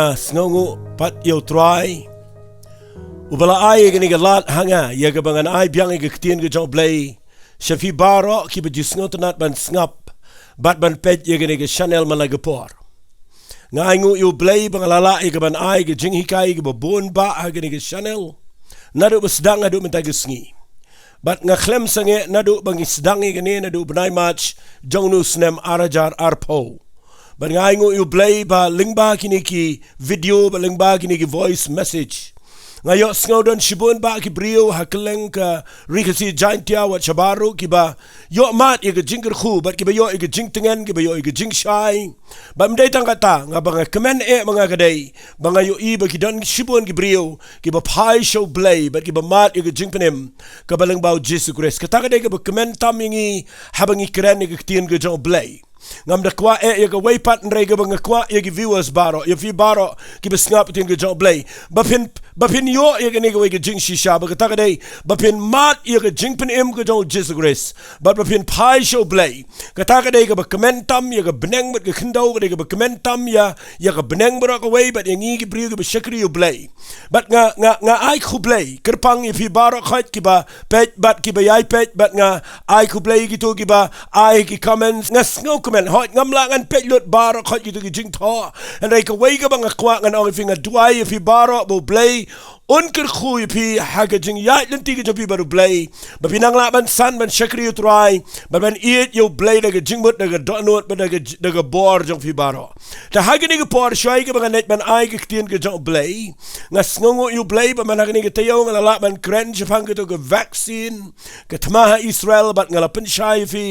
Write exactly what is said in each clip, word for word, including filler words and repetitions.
Ah, sngewnguh pat ïa u Trai uba la ai ïa kane ka lad ha nga ïa kaba ngan ai biang ïa ka ktien ka jong u Blei sha phi baroh kiba ju sngewtynnat ban sngap bad ban peit ïa kane ka channel man la ka por. Nga ainguh ïa u Blei ba nga la lah ïa kaban ai ka jinghikai kaba bun bah ha kane ka channel, naduh ba sdang haduh mynta ka sngi. Bad nga khlem sangeh naduh ba ngi sdang ïa kane, naduh u bnai March jong une u snem ar hajar arphew. Bad nga ainguh ïa u Blei ba lyngba kine ki video, ba lyngba kine ki voice message, nga ïohsngew don shibun bah ki briew ha kylleng ka Ri Khasi Jaintia wat shabar ruh kiba ïohmad ïa ka jingkyrkhu bad kiba ïoh ïa ka jingtngen, kiba ïoh ïa ka jingshai. Bad ym dei tang kata, nga ba nga kmen eh ma nga ka dei ba nga ïohi ba ki don shibun ki briew kiba phai sha u Blei bad kiba mad ïa ka jingpynim kaba lyngba u Jisu Khrist. Kata ka dei kaba kmen tam ïa ngi haba ngi kren ïa ka ktien ka jong u Blei. Ngam da kwah eh ïa kawei pat, hynrei kaba nga kwah ïa ki viewers baroh, ïa phi baroh kiba sngap ktien ka jong u Blei, ba phin, ba phin ïoh ïa kane kawei ka jingshisha, ba kata ka dei ba phin mad ïa ka jingpynim ka jong u Jisu Khrist bad ba phin phai sha u Blei. Kata ka dei kaba kmen tam ïa ka bneng bad ka khyndew, ka dei kaba kmen tam ïa, ïa ka bneng baroh kawei bad ïa ngi ki briew kiba shakri ïa u Blei. Bad nga, nga, nga ai khublei kyrpang ïa phi baroh khoit kiba peit bad kiba ïai peit, bad nga ai khublei ïa kito kiba ai ki comments. Nga sngewkmen, hooid ngam lah ngan peit lut baroh khoit kito ki jingthoh, hynrei kawei kaba nga kwah ngan ong ïa phi, nga duwai ïa phi baroh ba u Blei un kyrkhu ïa phi ha ka jingïaid lynti ka jong phi bad u Blei, ba phin nang lah ban san ban shakri ïa u Trai bad ban ïeit ïa u Blei da ka jingmut, da ka dohnud bad da ka j-, da ka bor jong phi baroh. Te ha kane ka por, shwa ïa kaba ngan leit ban ai ka ktien ka jong u Blei, nga sngewnguh ïa u Blei ba man ha kane ka taïew nga la lah ban kren shaphang kato ka vaccine ka thma ha Israel bad nga la pynshai ïa phi.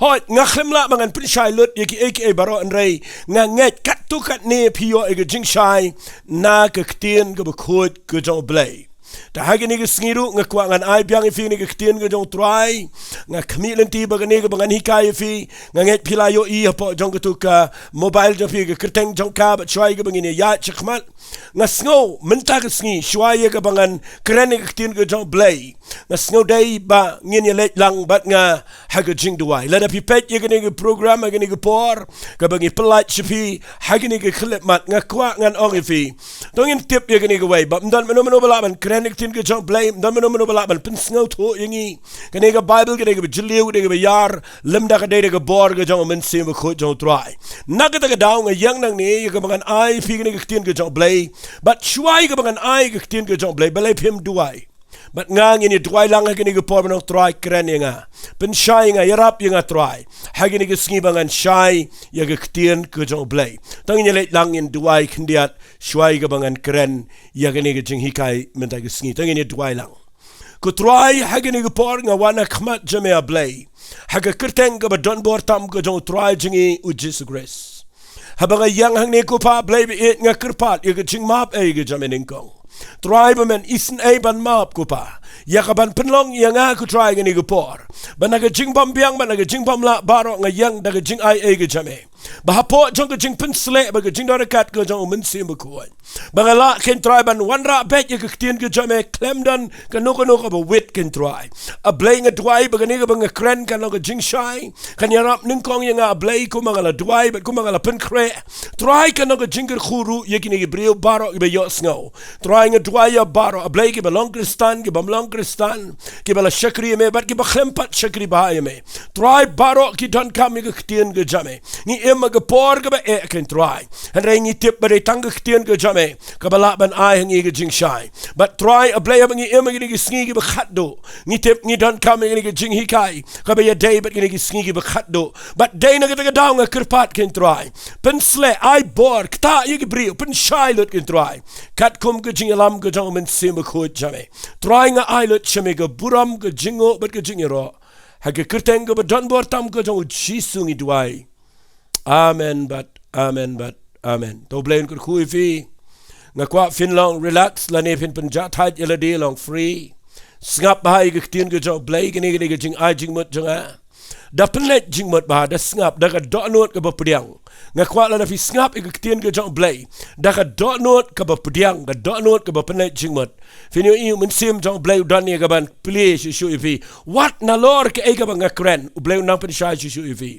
Hooid nga khlem lah ba ngan pynshai lut ïa kiei kiei baroh, hynrei nga ngeit katto katne phi ïoh ïa ka jingshai na ka ktien kaba khuid ka jong u Blei. Te ha kane ka sngi ruh nga kwah ngan ai biang ïa phi kane ka ktien ka jong u Trai. Nga khmih lynti ba kane kaba ngan hikai ïa phi, nga ngeit phi la ïohi hapoh jong kato ka mobile jong phi, ka kyrteng jong ka, bad shwa ïa kaba ngin ïaid shakhmat, nga sngew mynta ka sngi shwa ïa kaba ngan kren ïa ka ktien ka jong u Blei, nga sngew dei ba ngin ïaleit lang bad nga ha ka jingduwai. Lada phi peit ïa kane ka program ha kane ka por, kaba ngi pyllait sha phi ha kane ka khyllipmat, nga kwah ngan ong ïa phi, to ngin tip ïa kane kawei, ba ym don mano mano ba lah ban kren ïa ka ktien ka jong u Blei, ym don mano mano ba lah ban pynsngewthuh ïa ngi. Kane ka Baibl ka dei kaba jylliew, ka dei kaba ïar, lymda ka dei da ka bor ka jong u Mynsiem Bakhuid jong u Trai. Na kata ka daw nga ïeng nangne ïa kaba ngan ai ïa phi kane ka ktien ka jong u Blei. Bad shwa ïa kaba ngan ai ïa ka ktien ka jong u Blei, balei phim duwai? Bad nga ngin ïa duwai lang ha kane ka por, ban ong, Trai kren ïa nga, pynshai ïa nga, ïarap ïa nga Trai ha kane ka sngi ba ngan shai ïa ka ktien ka jong u Blei. To ngin ïaleit lang, ngin duwai khyndiat shwa ïa kaba ngan kren ïa kane ka jinghikai mynta ka sngi. To ngin ïa duwai lang. Ko Trai, ha kane ka por nga wan ha khmat jong me, A Blei, ha ka kyrteng kaba don bor tam ka jong u Trai jong ngi u Jisu Khrist. Haba nga ïeng hangne ko Pa, A Blei ba ïeit, nga kyrpad ïa ka jingmap ei ka jong me nyngkong. Trai, ba men isynei ban map ko Pa ïa kaban pynlong ïa nga ko Trai kane ka por. Ba na ka jingbym biang, ba na ka jingbym lah baroh nga ïeng da ka jingai ei ka jong me. Ba hapoh jong ka jingpynsleh bad ka jingdon ryngkat ka jong u Mynsiem Bakhuid, ba nga lah, ko Trai, ban wanrah beit ïa ka ktien ka jong me khlem don kano kano kaba wit, ko Trai. A Blei, nga duwai ba kane kaba nga kren kan long ka jingshai, kan ïarap nyngkong ïa nga, A Blei, kumba nga la duwai bad kumba nga la pynkhreh. Trai, kan long ka jingkyrkhu ruh ïa kine ki briew baroh kiba ïohsngew. Trai, nga duwai ïa baroh, A Blei, kiba long Khristan, kibym long Khristan, kiba la shakri ïa me bad kiba khlem pat shakri bha ïa me. Trai, baroh ki donkam ïa ka ktien ka jong me. Ngi im ha ka por kaba eh, ko Trai, hynrei ngi tip ba dei tang ka ktien ka jong me kaba lah ban ai ha ngi ka jingshai. Bad Trai, A Blei, haba ngi im ha kine ki sngi kiba khatduh, ngi tip ngi donkam ïa kine ki jinghikai kaba ïadei bad kine ki sngi kiba khatduh. Bad dei na kata ka daw nga kyrpad, ko Trai, pynsleh, ai bor, ktah ïa ki briew, pynshai lut, ko Trai, katkum ka jingïalam ka jong u Mynsiem Bakhuid jong me. Trai, nga ai lut sha me ka burom, ka jingnguh bad ka jingïaroh. Ha ka kyrteng kaba don bor tam ka jong u Jisu ngi duwai. Amen bad amen bad amen. To U Blei un kyrkhu ïa phi. Nga kwah phin long relax lane phin pynjahthait ïa lade, long free. Sngap bha ïa ka ktien ka jong U Blei, kane ka dei ka jingai jingmut jong nga. Da pynleit jingmut bha, da sngap, da ka dohnud kaba pdiang. Nga kwah lada phi sngap ïa ka ktien ka jong U Blei, da ka dohnud kaba pdiang, ka dohnud kaba pynleit jingmut, phin ïohi U Mynsiem jong U Blei u don ïa kaban plie shuh shuh ïa phi. Wat nalor kaei kaba nga kren, U Blei u nang pynshai shuh shuh ïa phi.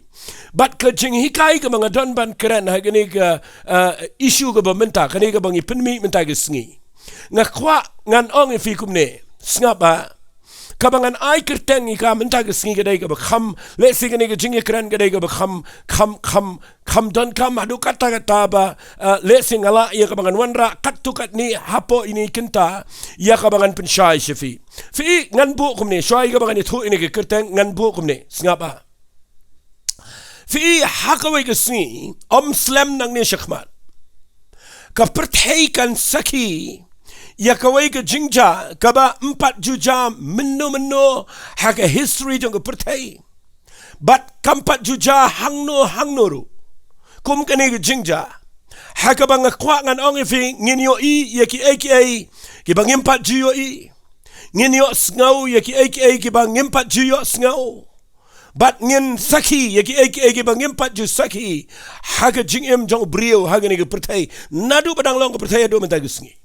Bad ka jinghikai kaba nga don ban kren ha kane ka, ah, issue kaba mynta, kane kaba ngi pynmih mynta ka sngi, nga kwah ngan ong ïa phi kumne. Sngap bha. Kaba ngan ai kyrteng ïa ka mynta ka sngi ka dei kaba kham, lehse kane ka jingïakren ka dei kaba kham, kham, kham, kham donkam haduh katta katta ba, ah, lehse nga lah ïa kaba ngan wanrah katto katne hapoh ine i kynta ïa kaba ngan pynshai sha phi. Phi, ngan buh kumne, shuwa ïa kaba ngan ïathuh ine i kyrteng, ngan buh kumne. Sngap bha. Phi, ha kawei ka sngi, ym slem nangne shakhmat, ka pyrthei kan sakhi ïa kawei ka jingjia kaba ym pat ju jia mynno mynno ha ka history jong ka pyrthei. Bad kam pat ju jia hangno hangno ruh kum kane ka jingjia. Ha kaba nga kwah ngan ong ïa phi, ngin ïohi ïa kiei kiei kiba ngim pat ju ïohi. Ngin ïohsngew ïa kiei kiei kiba ngim pat ju ïohsngew. Bad ngin sakhi ïa kiei kiei kiba ngim pat ju sakhi ha ka jingim jong u briew ha kane ka pyrthei, naduh ba dang long ka pyrthei haduh mynta ka sngi.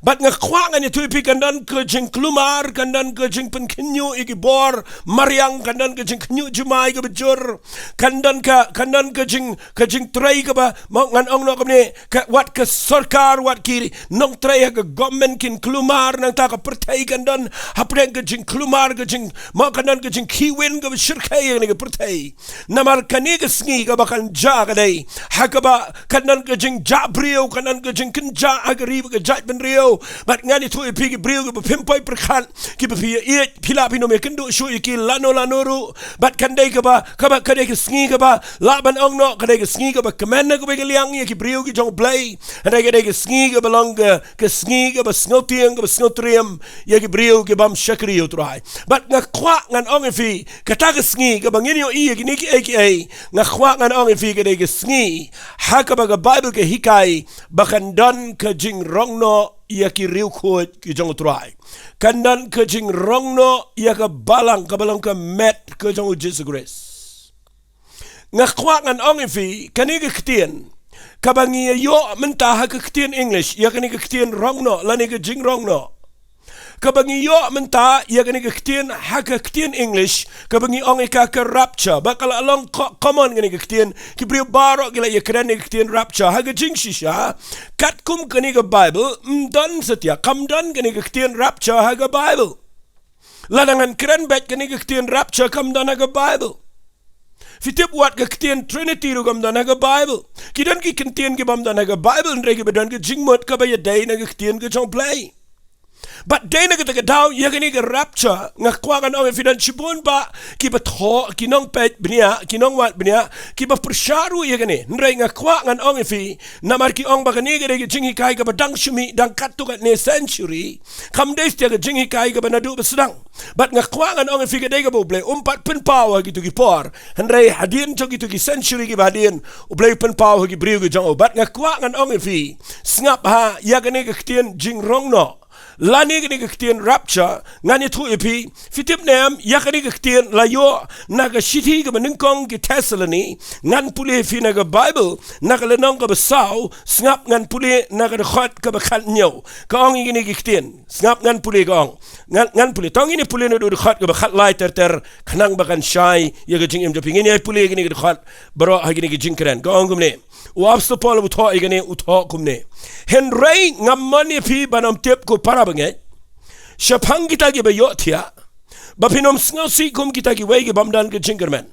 Bad nga kwah ngan ïathuh ïa phi, kan don ka jingkulmar, kan don ka jingpynkhynñiuh ïa ki bor mariang, kan don ka jingkhynñiuh jumai kaba jur, kan don ka, kan don ka jing, ka jingtrei kaba, mo, ngan ong noh kumne, ka, wat ka sorkar, wat ki nongtrei ha ka government kin kulmar, nangta ka pyrthei kan don hapdeng ka jingkulmar, ka jing, mo, kan don ka jingkhih win kaba shyrkhei ïa kane ka pyrthei. Namar kane ka sngi kaba kan jia ka dei ha kaba kan don ka jingjah briew, kan don ka jingkynjah ha ka ri bad ka jaitbynriew. Bad ngan ïathuh ïa phi, ki briew kiba phim poi pyrkhat, kiba phi ïeit, phi lah phin ym ïakynduh shuh ïa ki lano lano ruh. Bad kan dei kaba, kaba, ka dei ka sngi kaba, lah ban ong noh, ka dei ka sngi kaba kmen na kawei ka liang ïa ki briew ki jong U Blei. Hynrei ka dei ka sngi kaba long ka, ka sngi kaba sngewtieng, kaba sngewtriem ïa ki briew ki bym shakri ïa U Trai. Bad nga kwah ngan ong ïa phi, kata ka sngi kaba ngin ïohi ïa kine kiei kiei, nga kwah ngan ong ïa phi, ka dei ka sngi ha kaba ka Baibl ka hikai ba kan don ka jingrong noh ïa ki riewkhuid ki jong U Trai. Kan don ka jingrong noh ïa ka balang, kaba long ka met ka jong U Jisu Khrist. Nga kwah ngan ong ïa phi, kane ka ktien kaba ngi ïoh mynta ha ka ktien English ïa kane ka ktien rong noh lane ka jingrong noh, kaba ngi ïoh mynta ïa kane ka ktien ha ka ktien English, kaba ngi ong ïa ka ka rapture, ba ka la long ko-, common kane ka ktien, ki briew baroh ki la ïakren ïa ka ktien rapture. Ha ka jingshisha, katkum kane ka Baibl, ym don satia, kam don kane ka ktien rapture ha ka Baibl. Lada ngan kren beit, kane ka ktien rapture kam don ha ka Baibl. Phi tip, wat ka ktien Trinity ruh kam don ha ka Baibl. Ki don ki ktien ki bym don ha ka Baibl, hynrei kiba don ka jingmut kaba ïadei na ka ktien ka jong U Blei. Bad dei na kata ka daw, ïa kane ka rapture, nga kwah ngan ong ïa phi, don shibun bah kiba thoh, ki nongpeit bniah, ki nongwad bniah, kiba pyrshah ruh ïa kane. Hynrei nga kwah ngan ong ïa phi, namar ki ong ba kane ka dei ka jinghikai kaba dang shu mih, dang katto katne century. Kam dei satia ka jinghikai kaba naduh ba sdang. Bad nga kwah ngan ong ïa phi, ka dei kaba U Blei um pat pynpaw ha kito ki por, hynrei hadien jong kito ki century kiba hadien, U Blei u pynpaw ha ki briew ki jong u. Bad nga kwah ngan ong ïa phi, sngap ha, ïa kane ka ktien jingrong noh lane kane ka ktien rapture, ngan ïathuh ïa phi. Phi tip ne em, ïa kane ka ktien la ïoh na ka shithi kaba nyngkong ki Thessaloni. Ngan pule ïa phi na ka Baibl, na ka lynnong kaba saw, sngap, ngan pule na ka dkhot kaba khathynñiew. Ka ong ïa kine ki ktien. Sngap, ngan pule, ka ong. Ngan, ngan pule. To ngin ïa pule na ka dkhot kaba khatlai ter ter, khnang ba kan shai ïa ka jingim jong phi. Ngin ïa pule ïa kine ki dkhot baroh ha kine ki jingkren. Ka ong kumne. U Apostol Paul u thoh ïa kane, u thoh kumne: Hynrei ngam mon ïa phi ban ym tip, ko para bangeit, shaphang kita kiba ïohthiah, ba phin ym sngewsih kum kita kiwei ki bym don ka jingkyrmen.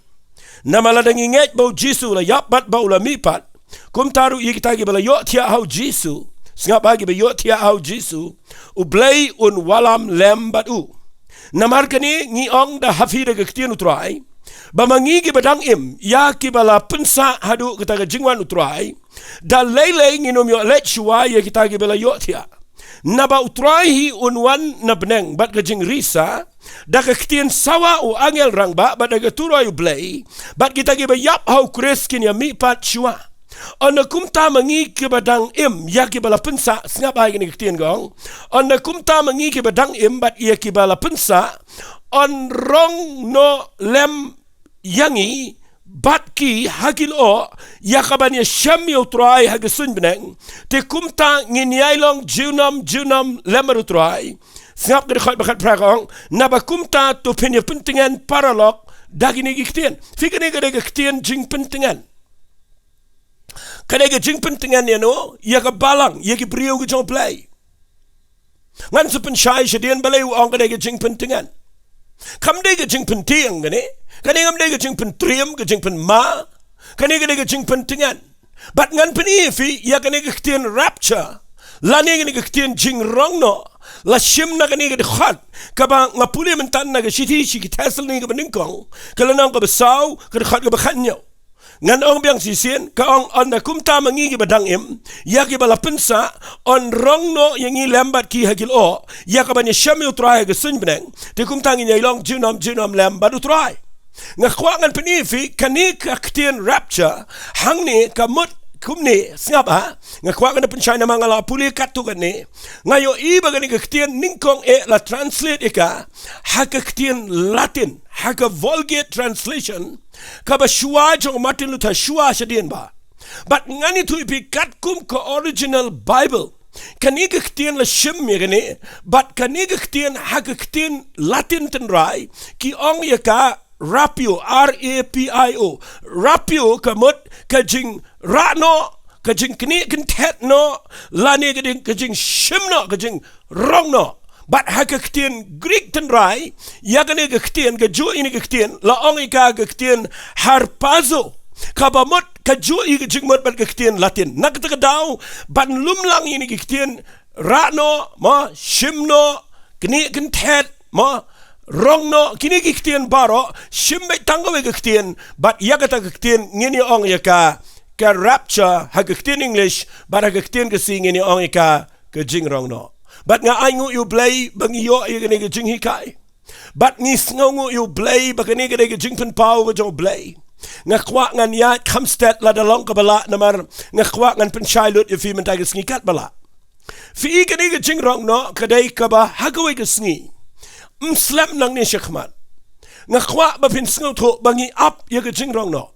Namar lada ngi ngeit ba U Jisu u la ïap bad ba u la mihpat, kumta ruh ïa kita kiba la ïohthiah ha U Jisu, sngap ha, kiba ïohthiah ha U Jisu, U Blei un wallam lem bad u. Namar kane ngi ong da ha phi da ka ktien U Trai, ba ma ngi kiba dang im, ïa kiba la pynsah haduh kata ka jingwan U Trai, da lei lei ngin ym ïoh leit shuwa ïa kita kiba la ïohthiah. Naba U Trai hi un wan na bneng bad ka jingrisa, da ka ktien sawa u angel rangbah, bad da ka turoi U Blei, bad kita kiba ïap ha U Khrist kin ïa mihpat shuwa. Ynda kumta ma ngi kiba dang im, ïa kiba la pynsah, sngap ha kine ki ktien, ka ong. Ynda kumta ma ngi kiba dang im bad ïa kiba la pynsah, yn rong noh lem ïa ngi bad ki ha ki lyoh, ïa kaban ïashem ïa u Trai ha ka suiñ bneng, te kumta ngin ïai long junom junom lem bad u Trai. Sngap ka dkhot ba khatphra ka ong, naba kumta to phin ïa pyntngen paralok da kine ki ktien. Phi, kane ka dei ka ktien jingpyntngen. Ka dei ka jingpyntngen ïa no, ïa ka balang, ïa ki briew ki jong u Blei. Ngan sa pynshai shadien balei u ong ka dei ka jingpyntngen. Kam dei ka jingpyntieng kane. Kane kam dei ka jingpyntriem, ka jingpynma. Kane ka dei ka jingpyntngen. Bad ngan pyni ïa phi ïa kane ka ktien rapture, lane kane ka ktien jingrong noh. La shim na kane ka dkhot kaba nga pule mynta na ka shithi sha ki Thessalonika banyngkong, ka lynnong kaba saw, ka dkhot kaba khathynñiew. Ngan ong biang shisien, ka ong, ynda kumta ma ngi kiba dang im, ïa kiba la pynsah, yn rong noh ïa ngi lem bad ki ha ki lyoh, ïa kaban ïashem ïa u Trai ha ka suiñ bneng, te kumta ngin ïai long junom junom lem bad u Trai. Nga kwah ngan pyni ïa phi, kane ka ktien rapture, hangne ka mut kumne, sngap ha, nga kwah ngan pynshai namar nga la pule katto katne, nga ïohi ba kane ka ktien nyngkong eh la translate ïa ka ha ka ktien Latin, ha ka Vulgate translation, kaba shuwa jong Martin Luther, shuwa shadien bha. Bad ngan ïathuh ïa phi katkum ka original Bible, kane ka ktien la shim ïa kane, bad kane ka ktien ha ka ktien Latin tynrai, ki ong ïa ka rapio, R A P I O. Rapio ka mut ka jingrah noh, ka jingknieh kynthet noh, lane ka jing, ka jingshim noh, ka jingrong noh. Bad ha ka ktien Greek tynrai, ïa kane ka ktien, kajuh ïa kane ka ktien, la ong ïa ka ka ktien harpazo, kaba mut kajuh ïa ka jingmut bad ka ktien Latin. Na kata ka daw, ban lum lang ïa kane ka ktien rah noh, mo, shim noh, knieh kynthet, mo, rong noh, kine ki ktien baroh, shim beit tang kawei ka ktien, bad ïa kata ka ktien ngin ïa ong ïa ka, ka rapture ha ka ktien English, bad ha ka ktien Khasi ngin ïa ong ïa ka, ka jingrong noh. Bad nga ainguh ïa u Blei ba ngi ïoh ïa kane ka jinghikai. Bad ngi sngewnguh ïa u Blei ba kane ka dei ka jingpynpaw ka jong u Blei. Nga kwah ngan ïaid kham stet lada long kaba lah namar nga kwah ngan pynshai lut ïa phi mynta ka sngi katba lah. Phi, kane ka jingrong noh ka dei kaba ha kawei ka sngi ym slem nangne shakhmat. Nga kwah ba phin sngewthuh ba ngi ap ïa ka jingrong noh.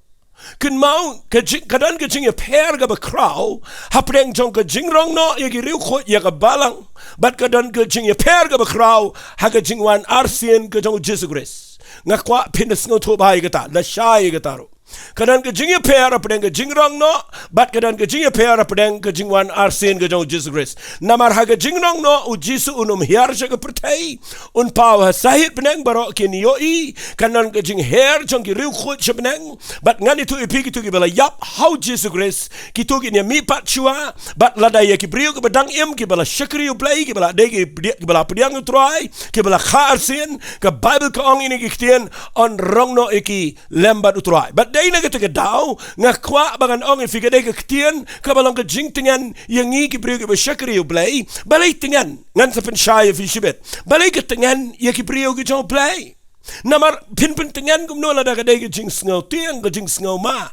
Kynmaw, ka jing, ka don ka jingïapher kaba khraw hapdeng jong ka jingrong noh ïa ki riewkhuid, ïa ka balang, bad ka don ka jingïapher kaba khraw ha ka jingwan arsien ka jong u Jisu Khrist. Nga kwah phin da sngewthuh bha ïa kata, da shai ïa kata ruh. Ka don ka jingïapher hapdeng ka jingrong noh, bad ka don ka jingïapher hapdeng ka jingwan arsien ka jong u Jisu Khrist. Namar ha ka jingrong noh u Jisu un ym hiar sha ka pyrthei, un paw ha sahit bneng, baroh kin ïohi, kan don ka jingher jong ki riewkhuid sha bneng, bad ngan ïathuh ïa phi, kito kiba la ïap ha u Jisu Khrist, kito kin ïa mihpat shuwa, bad lada ïa ki briew kiba dang im, kiba la shakri ïa u Blei, kiba la dei ki, kiba la pdiang ïa u Trai, kiba la kha arsien, ka Baibl ka ong ïa kine ki ktien, yn rong noh ïa ki lem bad u Trai. Bad dei na kata ka daw, nga kwah ba ngan ong ïa phi, ka dei ka ktien kaba long ka jingtngen ïa ngi ki briew kiba shakri ïa u Blei. Balei tngen? Ngan sa pynshai ïa phi shibit. Balei ka tngen ïa ki briew ki jong u Blei? Namar phin pyntngen kumno lada ka dei ka jingsngew tieng, ka jingsngew ma?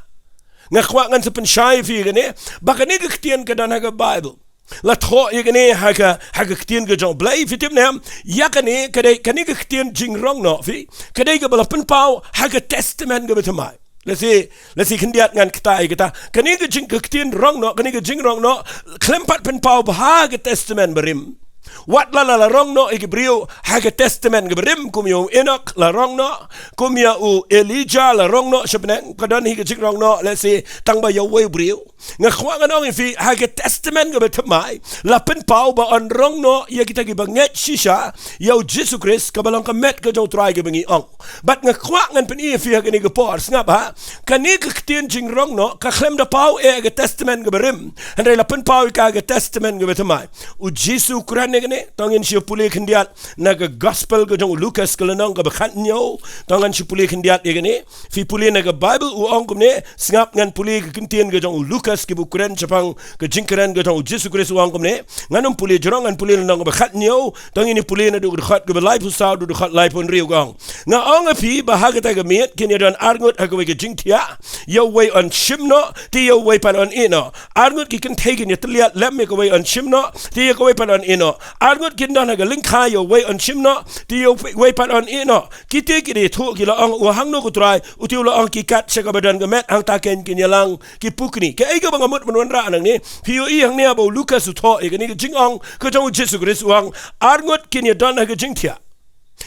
Nga kwah ngan sa pynshai ïa phi kane, ba kane ka ktien ka don ha ka Baibl. La thoh ïa kane ha ka, ha ka ktien ka jong u Blei, phi tip ne em, ïa kane ka dei, kane ka ktien jingrong noh, phi, ka dei kaba la pynpaw ha ka Testament kaba thymmai. Lehse, lehse khyndiat ngan kata ïa kata. Kane ka jing, ka ktien rong noh, kane ka jingrong noh, khlem pat pynpaw bha ha ka Testament barim. Wat la la, la rong noh ïa ki briew ha ka Testament kaba rim, kum ïa u Enok la rong noh, kum ïa u Elijah la rong noh sha bneng, ka don hi ka jingrong noh, lehse tang ba ïa uwei u briew. Nga kwah ngan ong ïa phi, ha ka Testament kaba thymmai, la pynpaw ba yn rong noh ïa kita kiba ngeit shisha ïa u Jisu Khrist, kaba long ka met ka jong u Trai kaba ngi ong. Bad nga kwah ngan pyni ïa phi ha kane ka por, sngap ha. Kane ka ktien jingrong noh, ka khlem da paw eh ha ka Testament kaba rim, hynrei la pynpaw ïa ka ha ka Testament kaba thymmai. U Jisu u kren ïa kane, to ngin shu pule khyndiat na ka Gospel ka jong u Lukas ka lynnong kaba khathynñiew, to ngan shu pule khyndiat ïa kane. Phi pule na ka Baibl, u ong kumne, sngap, ngan pule ka ktien ka jong u Lukas kaba u kren shaphang ka jingkren ka jong u Jisu Khrist, u ong kumne. Ngan ym pule jrong, ngan pule lynnong kaba khathynñiew, to ngin ïa pule naduh ka dkhot kaba laiphew saw haduh dkhot laiphew hynriew, ka ong. Nga ong ïa phi ba ha kata ka miet kin ïa don arngut ha kawei ka jingthiah, ïa uwei yn shim noh, te ïa uwei pat yn ïeh noh. Arngut ki kynthei kin ïa tylliat lem, ïa kawei yn shim noh, te ïa kawei pat yn ïeh noh. Arngut kin don ha ka lyngkha, ïa uwei yn shim noh, te ïa uwei pat yn ïeh noh. Kite ki dei thuh ki la ong, u hangno ko Trai, u te u la ong ki kat sha kaba don ka met, hangta kein kin ïalang ki pukni. Kaei kaba nga mut ban wanrah nangne, phi ïohi hangne ba u Lukas u thoh ïa kane ka jingong ka jong u Jisu Khrist, u ong arngut kin ïa don ha ka jingthiah.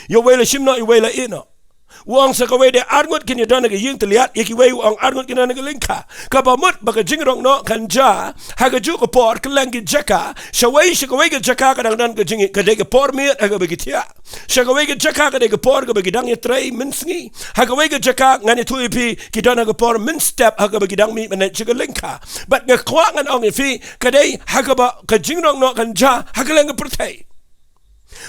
Ïa uwei la shim noh, ïa uwei la ïeh noh. U ong sa kawei de arngut kin ïa don ha ka ïing tylliat, ïa kiwei u ong arngut kin don ha ka lyngkha. Kaba mut ba ka jingrong noh kan jia ha kajuh ka por, kylleng ki jaka, shawei sha kawei ka jaka ka dang don ka jing, ka dei ka por miet ha kaba ki thiah. Sha kawei ka jaka ka dei ka por kaba ki dang ïatrei mynsngi. Ha kawei ka jaka ngan ïathuh ïa phi ki don ha ka por mynstep ha kaba ki dang mih mynne sha ka lyngkha. Bad nga kwah ngan ong ïa phi, ka dei ha kaba ka jingrong noh kan jia ha kylleng ka pyrthei.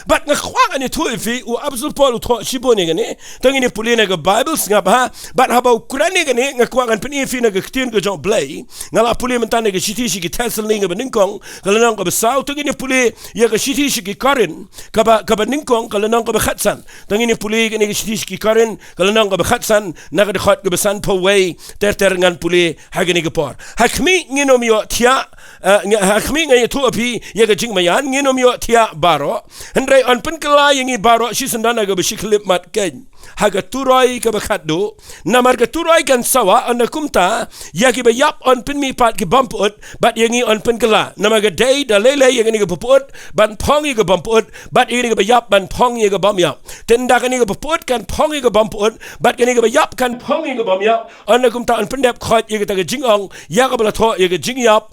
Bad nga kwah ngan ïathuh ïa phi, u Apostol Paul u thoh shibun ïa kane. To ngin ïa pule na ka Baibl, sngap ha. Bad haba u kren ïa kane, nga kwah ngan pyni ïa phi na ka ktien ka jong U Blei. Nga la pule mynta na ka shithi sha ki Thessaloni kaba nyngkong, ka lynnong kaba saw. To ngin ïa pule ïa ka shithi sha ki Korinth kaba, kaba nyngkong, ka lynnong kaba khatsan. To ngin ïa pule ïa kane ka shithi sha ki Korinth, ka lynnong kaba khatsan, na ka dkhot kaba sanphew wei ter ter ngan pule ha kane ka por. Ha khmih ngin ym ïohthiah, eh, nga, ha khmih nga ïathuh ïa phi ïa ka jingmaïan, ngin ym ïohthiah baroh. Hynrei yn pynkylla ïa ngi baroh shisyndon ha kaba shi khyllipmat kein, ha ka turoi kaba khatduh. Namar ka turoi kan sawa, ynda kumta ïa kiba ïap yn pynmihpat ki bym pyut, bad ïa ngi yn pynkylla. Namar ka dei da lei lei ïa kine kiba pyut ban phong ïa ka bym pyut, bad ïa kine kiba ïap ban phong ïa ka bym ïap. Te ynda kine kiba pyut kan phong ïa ka bym pyut, bad kine kiba ïap kan phong ïa ka bym ïap, ynda kumta yn pyndep khoit ïa kata ka jingong ïa kaba la thoh ïa ka jingïap,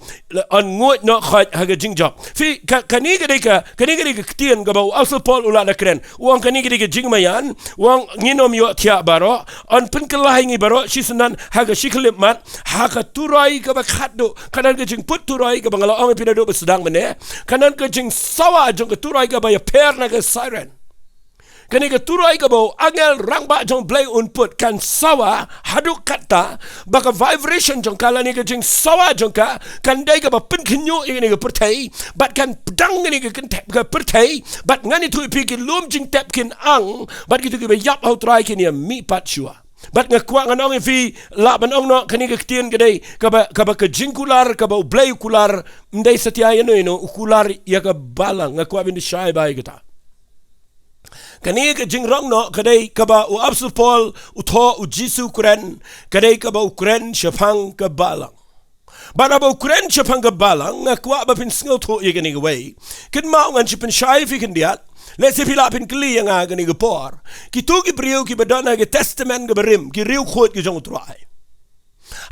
yn nguid noh khoit ha ka jingjop. Phi, ka, kane ka dei ka, kane ka dei ka ktien kaba u Apostol Paul u la da kren. U ong kane ka dei ka jingmaïan, u ong ngin ym ïohthiah baroh, yn pynkylla ïa ngi baroh shisyndon ha ka shi khyllipmat, ha ka turoi kaba khatduh. Ka don ka jingpyut turoi kaba nga la ong ïa phi naduh ba sdang mynne. Ka don ka jingsawa jong ka turoi kaba ïapher na ka siren. Kane ka turoi kaba u angel rangbah jong U Blei un pyut kan sawa haduh katta ba ka vibration jong ka lane ka jingsawa jong ka kan dei kaba pynkhynñiuh ïa kane ka pyrthei, bad kan pdang kane ka kyntep ka pyrthei, bad ngan ïathuh ïa phi ki lum jingtep kin ang, bad kito kiba ïap ha U Trai kin ïa mihpat shuwa. Bad nga kwah ngan ong ïa phi, lah ban ong noh kane ka ktien ka dei kaba, kaba ka jingkular kaba U Blei u kular, ym dei satia ïano ïano, u kular ïa ka balang. Nga kwah ban ïa shai bha ïa kata. Kane ka jingrong noh ka dei kaba u Apostol Paul u thoh, u Jisu u kren, ka dei kaba u kren shaphang ka balang. Bad haba u kren shaphang ka balang, nga kwah ba phin sngewthuh ïa kane kawei. Kynmaw ngan shu pynshai ïa phi khyndiat. Lehse phi lah phin kylli ïa nga kane ka por. Kito ki briew kiba don ha ka Testament kaba rim, ki riewkhuid ki jong U Trai,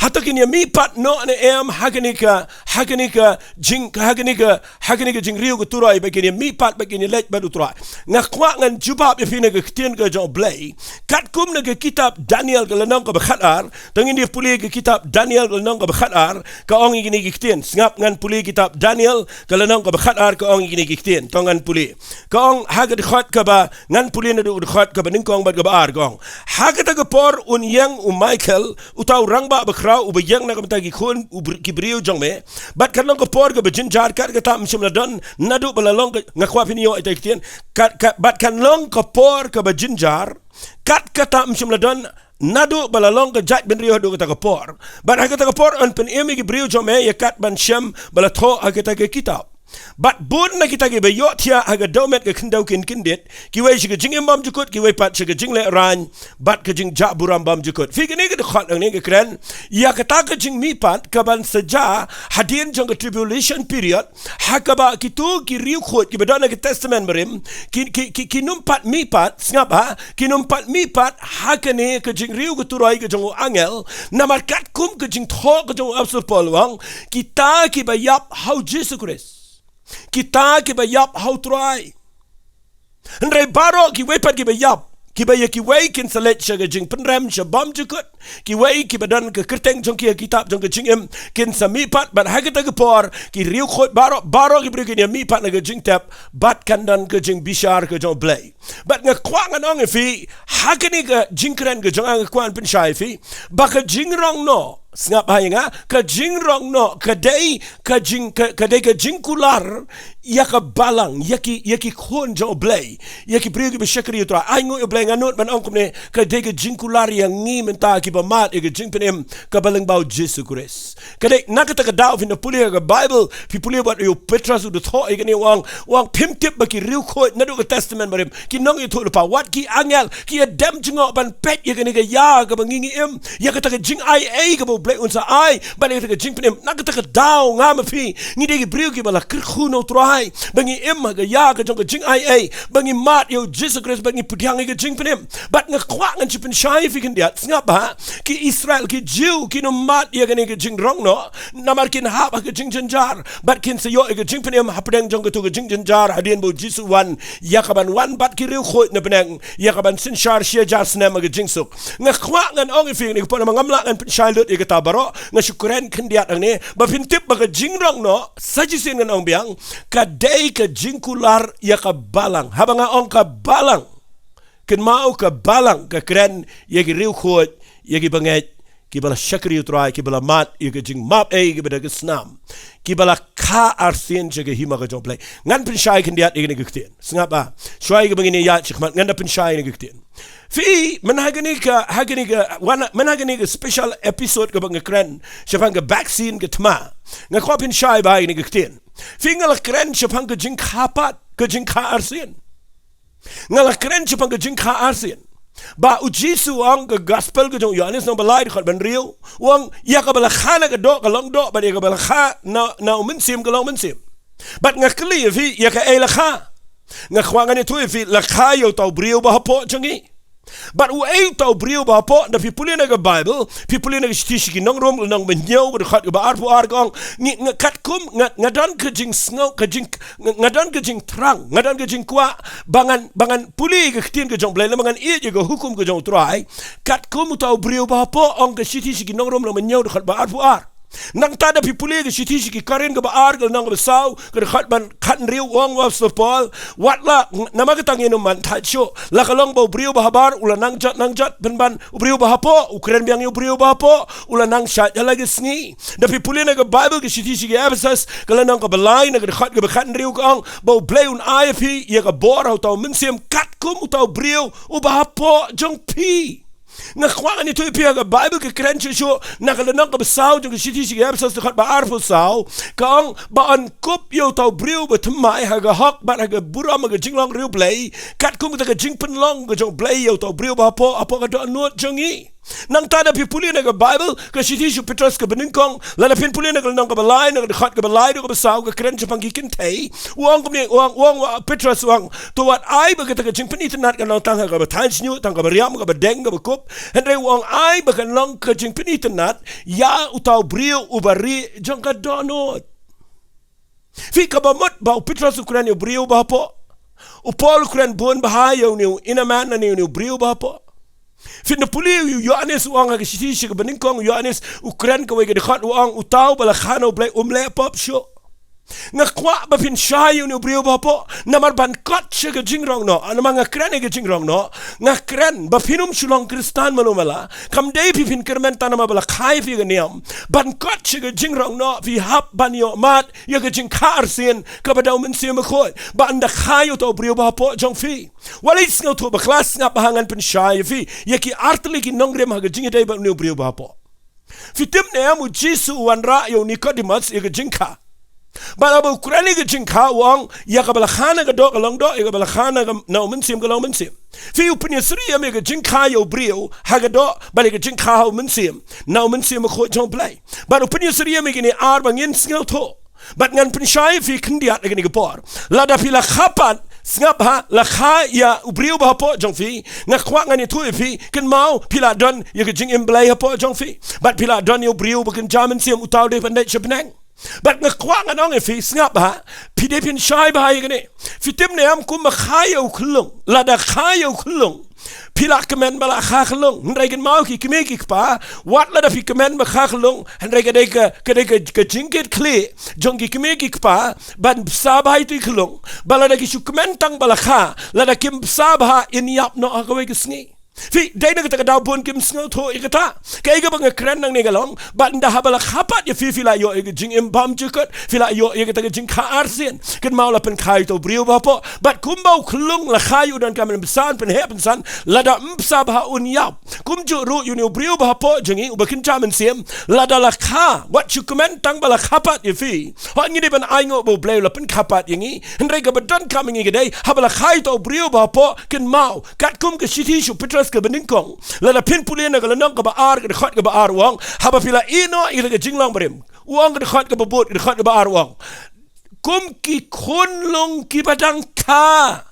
hato kin ïa mihpat noh ne em ha kane ka, ha kane ka jing, ha kane ka, ha kane ka jingriew ka turoi, ba kin ïa mihpat, ba kin ïa leit bad U Trai? Nga kwah ngan jubab ïa phi na ka ktien ka jong U Blei. Katkum na ka kitab Daniel ka lynnong kaba khatar, to ngin ïa pule ka kitab Daniel ka lynnong kaba khatar, ka ong ïa kine ki ktien. Sngap, ngan pule kitab Daniel ka lynnong kaba khatar, ka ong ïa kine ki ktien. To ngan pule. Ka ong ha ka dkhot kaba, ngan pule naduh dkhot kaba nyngkong bad kaba ar, ka ong: Ha kata ka por un ïeng u Michael, uta u rangbah bakhraw, uba ïeng na ka bynta ki khun, u br-, ki briew jong me. Bad kan long ka por kaba jynjar, kat kata ym shym la don naduh ba la long ka, nga kwah phin ïoh ïa kata ka ktien. Kat, kat, bad kan long ka por kaba jynjar, kat kata ym shym la don naduh ba la long ka jaitbynriew haduh kata ka por. Bad ha kata ka por yn pynim ïa ki briew jong me ïa kat ban shem ba la thoh ha kata ka kitab. Bad bun na kita kiba ïohthiah ha ka dewmet ka khyndew kin kyndit, kiwei sha ka jingim bymjukut, kiwei pat sha ka jinglehrain bad ka jingjahburom bymjukut. Phi, kane ka dkhot hangne ka kren ïa kata ka jingmihpat kaban sa jia hadien jong ka tribulation period, ha kaba kito ki riewkhuid kiba don ha ka Testament barim, ki, ki, ki, kin ym pat mihpat, sngap ha, kin ym pat mihpat ha kane ka jingriew ka turoi ka jong u angel. Namar katkum ka jingthoh ka jong u Apostol Paul, u ong, kita kiba ïap ha u Jisu Khrist, kita kiba ïap ha u Trai. Hynrei baroh kiwei pat kiba ïap, kiba ïa kiwei kin sa leit sha ka jingpynrem sha bymjukut, kiwei kiba don ka kyrteng jong ki ha ka kitab jong ka jingim kin sa mihpat. Bad ha kata ka por ki riewkhuid baroh, baroh ki briew kin ïa mihpat na ka jingtep, bad kan don ka jingbishar ka jong U Blei. Bad nga kwah ngan ong ïa phi, ha kane ka jingkren ka jong nga, nga kwah ban pynshai ïa phi ba ka jingrong noh Sngap bha ïa nga, ka jingrong noh ka dei ka jing, ka, ka dei ka jingkular ïa ka balang, ïa ki, ïa ki khun jong U Blei, ïa ki briew kiba shakri ïa U Trai. Ai nguh ïa U Blei, nga nud ban ong kumne, ka dei ka jingkular ïa ngi mynta kiba mad ïa ka jingpynim kaba lyngba U Jisu Khrist. Ka dei na kata ka daw phin da pule ha ka Bible, phi pule bad ïa u Petros u da thoh ïa kane, u ong, u ong phim tip ba ki riewkhuid naduh ka Testament Barim ki nongïathuhlypa, wat ki angel, ki ïa dem jngoh ban peit ïa kane ka ïa kaba ngi ngi im, ïa kata ka jingaiei kaba U Blei un sa ai, bad ïa kata ka jingpynim. Na kata ka daw nga ma phi ngi dei ki briew kiba la kyrkhu na U Trai ba ngi im ha ka ïa ka jong ka jingaiei, ba ngi mad ïa U Jisu Khrist, ba ngi pdiang ïa ka jingpynim. Bad nga kwah ngan shu pynshai ïa phi khyndiat, sngap bha, ki Israel, ki Jiw, kin ym mad ïa kane ka jingrong noh, namar kin hap ha ka jingjynjar, bad kin sa ïoh ïa ka jingpynim hapdeng jong kato ka jingjynjar hadien ba U Jisu u wan, ïa kaban wan bad ki riewkhuid na bneng, ïa kaban synshar shi hajar snem ha ka jingsuk. Nga kwah ngan ong ïa phi kane ka por, namar ngam lah ngan pynshai lut ïa kata baroh, nga shu kren khyndiat hangne ba phin tip ba ka jingrong noh, sa shisien ngan ong biang, ka dei ka jingkular ïa ka balang. Haba nga ong ka balang, kynmaw, ka balang ka kren ïa ki riewkhuid, ïa ki bangeit, kiba la shakri ïa U Trai, kiba la mad ïa ka jingmap ei, kiba da ka snam, kiba la kha arsien sha ka hima ka jong U Blei. Ngan pynshai khyndiat ïa kane ka ktien. Sngap bha, shuwa ïa kaba ngin ïaid shakhmat ngan da pynshai ïa kane ka ktien. Phi, myn ha kane ka, ha kane ka, wan, myn ha kane ka special episode kaba nga kren shaphang ka vaccine ka thma, nga kwah pynshai bha ïa kane ka ktien. Phi, nga la kren shaphang ka jingkha pat, ka jingkha arsien. Nga la kren shaphang ka jingkha arsien. Ba U Jisu u ong, ka gospel ka jong u Ïoannis lynnong ba lai dkhot ba hynriew, u ong, ïa kaba la kha na ka doh ka long doh, bad ïa kaba la kha na, na U Mynsiem ka long mynsiem. Bad nga kylli ïa phi, ïa kaei la kha? Nga kwah ngan ïathuh ïa phi, la kha ïa uta u briew ba hapoh jong ngi. Bad uei uta u briew ba hapoh? Da phi pule na ka Bible, phi pule na ka Shithi sha ki Nongrum, lynnong ba hynñiew, ka dkhot kaba arphew ar, ka ong, ngi, nga katkum, nga, nga don ka jingsngew, ka jing, nga, nga don ka jingthrang, nga don ka jingkwah ba ngan, ba ngan pule ka ktien ka jong U Blei, lymne ngan ïeit ïa ka hukum ka jong U Trai. Katkum uta u briew ba hapoh, ong ka Shithi sha ki Nongrum lynnong ba hynñiew, dkhot ba arphew ar. Nangta da phi pule ka Shithi sha ki Korinth kaba ar, ka lynnong kaba saw, ka dkhot ba khathynriew, u ong u Apostol Paul, wat la, namar kata ngin ym man thait shuh. La ka long ba u briew ba habar u la nang jot nang jot, pynban u briew ba hapoh u kren biang ïa u briew ba hapoh, u la nang shait ha la ka sngi. Da phi pule na ka Bible ka Shithi sha ki Ephesus, ka lynnong kaba lai, na ka dkhot kaba khathynriew, ka ong ba U Blei un ai ïa phi ïa ka bor ha uta u Mynsiem katkum uta u briew uba hapoh jong phi. Nga kwah ngan ïathuh ïa phi, ha ka Bible ka kren shuh shuh, na ka lynnong kaba saw jong ka Shithi sha ki Ephesus, dkhot ba arphew saw, ka ong ba yn kup ïa uta u briew ba thymmai ha ka hok bad ha ka burom ha ka jinglong riewblei, katkum kata ka jingpynlong ka jong U Blei ïa uta u briew ba hapoh, hapoh ka dohnud jong ngi. Nangta da phi pule na ka Bible, ka Shithi sha u Petros kaba nyngkong, lada phin pule na ka lynnong kaba lai, na ka dkhot kaba lai haduh kaba saw, ka kren shaphang ki kynthei. U ong kumne, u ong, u ong, u ong, Petros u ong, to wat ai ba kata ka jingpynitynnad kan long tang ha kaba thaiñ shñiuh, tang kaba riam, kaba deng, kaba kup. Hynrei u ong ai ba kan long ka jingpynitynnad ïa uta u briew uba rieh jong ka dohnud. Phi, kaba mut ba u Petros u kren ïa u briew ba hapoh. U Paul u kren bun bha ïa une u inner man, lane une u briew ba hapoh. Phin da pule ïa u Ïoannis, u ong ha ka Shithi sha kaba nyngkong, u Ïoannis u kren kawei ka dkhot, u ong uta uba la kha na U Blei um leh pop shuh. Nga kwah ba phin shai ïa une u briew ba hapoh, namar ban kot sha ka jingrong noh, namar nga kren ïa ka jingrong noh, nga kren ba phin ym shu long Khristan malu mala, kam dei phi phin kyrmen tang namar ba la kha ïa phi ka niam. Ban kot sha ka jingrong noh, phi hap ban ïoh mad ïa ka jingkha arsien kaba da U Mynsiem Bakhuid, ba yn da kha ïa uta u briew ba hapoh jong phi. Wat leit sngewthuh bakla, sngap bha, ngan pynshai ïa phi ïa ki artylli ki nongrim ha ka jingïadei bad une u briew ba hapoh. Phi tip ne em, u Jisu u wanrah ïa u Nikodimos ïa ka jingkha. Bad haba u kren ïa ka jingkha, u ong, ïa kaba la kha na ka doh ka long doh, ïa kaba la kha na ka, na U Mynsiem ka long mynsiem. Phi, u pynïasyriem ïa ka jingkha ïa u briew ha ka doh, bad ïa ka jingkha ha U Mynsiem, na U Mynsiem Bakhuid jong U Blei. Bad u pynïasyriem ïa kine ar ba ngin sngewthuh. Bad ngan pynshai ïa phi khyndiat ha kane ka por. Lada phi la kha pat, sngap bha, la kha ïa u briew ba hapoh jong phi, nga kwah ngan ïathuh ïa phi, kynmaw, phi la don ïa ka jingim Blei hapoh jong phi. Bad phi la don ïa u briew ba kynja mynsiem, uta u dei ban leit sha bneng. Bad nga kwah ngan ong ïa phi, sngap bha, phi dei phin shai bha ïa kane. Phi tip ne em, kumba kha ïa u khyllung, lada kha ïa u khyllung, phi la kmen ba la kha khyllung. Hynrei kynmaw, ki kmie ki kpa, wat lada phi kmen ba kha khyllung, hynrei ka dei ka, ka dei ka, ka jingkitkhlieh jong ki kmie ki kpa ban bsa bha ïa uto u khyllung, ba lada ki shu kmen tang ba la kha, lada kim bsa bha, yn ïap noh ha kawei ka sngi. Phi, dei na kata ka daw bun kim sngewthuh ïa kata. Kaei kaba nga kren nangne ka long, bad ynda haba la kha pat ïa phi, phi la ïoh ïa ka jingim bymjukut, phi la ïoh ïa kata ka jingkha arsien. Kynmaw la pynkha ïa uta u briew ba hapoh. Bad kumba u khyllung la kha ïa u donkam ban bsa, ban pynheh pynsan, lada ym bsa bha un ïap. Kumjuh ruh ïa une u briew ba hapoh jong ngi, uba kynja mynsiem, lada la kha, wat shu kmen tang ba la kha pat ïa phi. Hooid ngi dei ban ainguh ba U Blei u la pynkha pat ïa ngi. Hynrei kaba donkam ïa ngi ka dei, haba la kha ïa uta u briew ba hapoh, kynmaw, katkum ka shithi sha u Petros kaba nyngkong. Lada phin pule na ka lynnong kaba ar, ka dkhot kaba ar u ong, haba phi la ïehnoh ïa ka jinglong barim. U ong ka dkhot kaba bud, ka dkhot kaba ar u ong, kum ki khunlung kiba dang kha.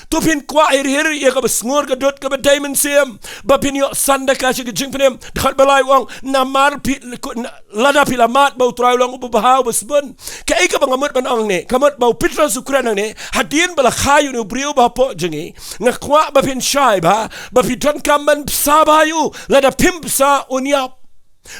To phin kwah hir hir ïa kaba sngur ka dud kaba dei mynsiem, ba phin ïoh san da ka sha ka jingpynim. Dkhot ba lai u ong, namar phi, lada phi la mad ba U Trai u long uba bha uba sbun. Kaei kaba nga mut ban ong ne, ka mut ba u Petros u kren hangne, hadien ba la kha ïa une u briew ba hapoh jong ngi, nga kwah ba phin shai bha, ba phi donkam ban bsa bha ïa u, lada phim bsa un ïap.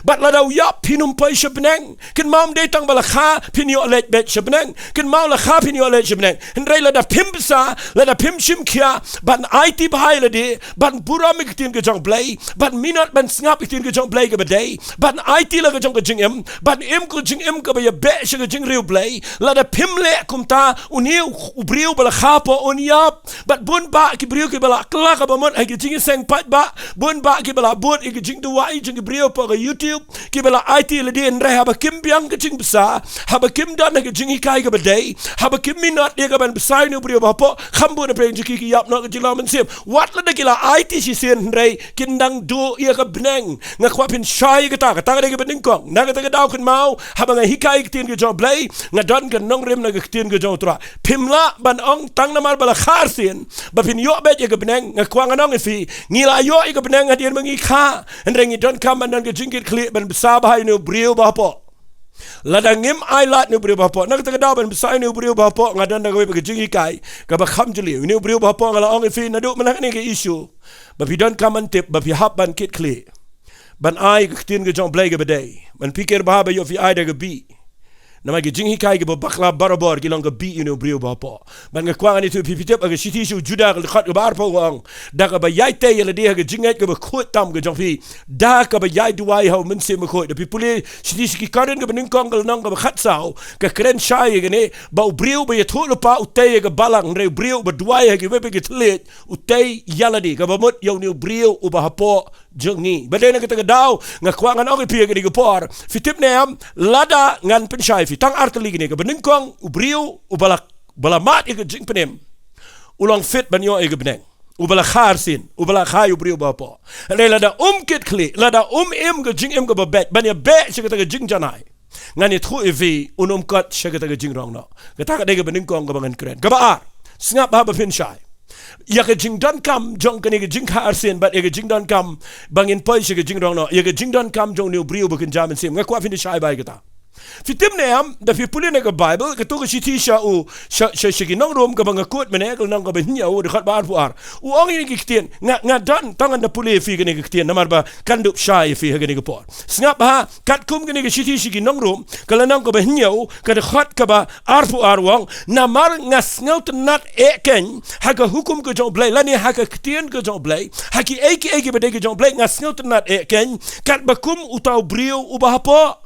Bad lada u ïap phin ym poi sha bneng. Kynmaw ym dei tang ba la kha phin ïoh leit beit sha bneng. Kynmaw la kha phin ïoh leit sha bneng. Hynrei lada phim bsa, lada phim shim khia ban aiti bha ïa lade, ban burom ïa ka ktien ka jong U Blei, ban minot ban sngap ïa ka ktien ka jong U Blei kaba dei, ban aiti la ka jong ka jingim, ban im ka jingim kaba ïabeh sha ka jingriew Blei, lada phim leh kumta, une u briew ba la kha hapoh un ïap. Bad bun bah ki briew kiba la kylla kaba mut ha ki jingïaseng paidbah, bun bah kiba la bud ïa ki jingduwai jong ki briew hapoh ka YouTube, kiba la aiti ïa lade, hynrei haba kim biang ka jingbsa, haba kim don ha ka jinghikai kaba dei, haba kim minot ïa kaban bsa ïa une u briew ba hapoh, kham bun na pdeng jong ki ki ïap noh ka jinglong mynsiem. Wat lada ki la aiti shisien hynrei kin dang duh ïa ka bneng. Nga kwah phin shai ïa kata, kata ka dei kaba nyngkong. Na kata ka daw kynmaw, haba nga hikai ka ktien ka jong U Blei, nga don ka nongrim na ka ktien ka jong U Trai. Phim lah ban ong tang namar ba la kha arsien ba phin ïoh beit ïa ka bneng. Nga kwah ngan ong ïa phi, ngi la ïoh ïa ka bneng hadien ba ngi kha. Hynrei ngi donkam ban don ka jingkitkhlieh ban bsa bha ïa une u briew ba hapoh. Lada ngim ai lad ïa une u briew ba hapoh, na kata ka daw ban bsa ïa une u briew ba hapoh, nga don da kawei pat ka jinghikai kaba kham jylliew. Une u briew ba hapoh, nga la ong ïa phi naduh mynta kane ka issue, ba phi donkam ban tip, ba phi hap ban kitkhlieh, ban ai ka ktien ka jong U Blei kaba dei, ban pyrkhat bha ba ïoh phi ai da ka bih. Namar ki jinghikai kiba bakla barabor ki long ka bih ïa une u briew ba hapoh. Bad nga kwah ngan ïathuh ïa phi, phi tip ha ka shithi sha u Juda ka dkhot kaba arphew ka ong, da kaba ïai tei ïa lade ha ka jingngeit kaba khuid tam ka jong phi, da kaba ïai duwai ha U Mynsiem Bakhuid. Da phi pule shithi sha ki Korinth kaba nyngkong ka lynnong kaba khatsaw, ka kren shai ïa kane, ba u briew ba ïathuhlypa u tei ïa ka balang, hynrei u briew ba duwai ha kiwei pat ki thylliej u tei ïa lade, kaba mut ïa une u briew uba hapoh jong ngi. Bad dei na kata ka daw nga kwah ngan ong ïa phi ha kane ka por, phi tip ne em, lada ngan pynshai ïa phi tang ar tylli kine. Kaba nyngkong, u briew uba la, ba la mad ïa ka jingpynim, u long fit ban ïoh ïa ka bneng. Uba la kha arsien, uba la kha ïa u briew ba hapoh. Hynrei lada um kitkhlieh, lada um im ka jingim kaba beit ban ïabeh sha kata ka jingjanai, ngan ïathuh ïa phi, un ym kot sha kata ka jingrong noh. Kata ka dei kaba nyngkong kaba ngan kren. Kaba ar, sngap bha ba phin shai ïa ka jingdonkam jong kane ka jingkha arsien bad ïa ka jingdonkam ba ngin poi sha ka jingrong noh, ïa ka jingdonkam jong une u briew ba kynja mynsiem. Nga kwah phin da shai bha ïa kata. Phi tip ne em, da phi pule na ka Baibl, kato ka shithi sha u, sha, sha, sha ki nong Rom kaba nga quote mynne, ka lynnong kaba hynñiew, dkhot ba arphew ar. U ong ïa kine ki ktien, nga, nga don, tang ngan da pule ïa phi kine ki ktien, namar ba kan dup shai ïa phi ha kane ka por. Sngap bha, katkum kane ka shithi sha ki nong Rom, ka lynnong kaba hynñiew, ka dkhot kaba arphew ar u ong, namar nga sngewtynnad eh keiñ ha ka hukum ka jong U Blei, lane ha ka ktien ka jong U Blei, ha kiei kiei kiba dei ka jong U Blei, nga sngewtynnad eh keiñ, katba kum uta u briew uba hapoh.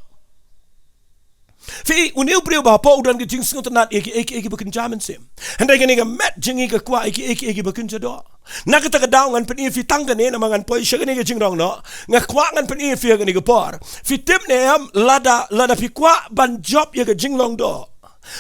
Phi, une u briew ba hapoh u don ka jingsngewtynnad ïa kiei kiei kiba kynja mynsiem. Hynrei kane ka met jong ngi ka kwah ïa kiei kiei kiba kynja doh. Na kata ka daw ngan pyni ïa phi tang kane, namar ngan poi sha kane ka jingrong noh. Nga kwah ngan pyni ïa phi ha kane ka por. Phi tip ne em, lada, lada phi kwah ban jop ïa ka jinglong doh,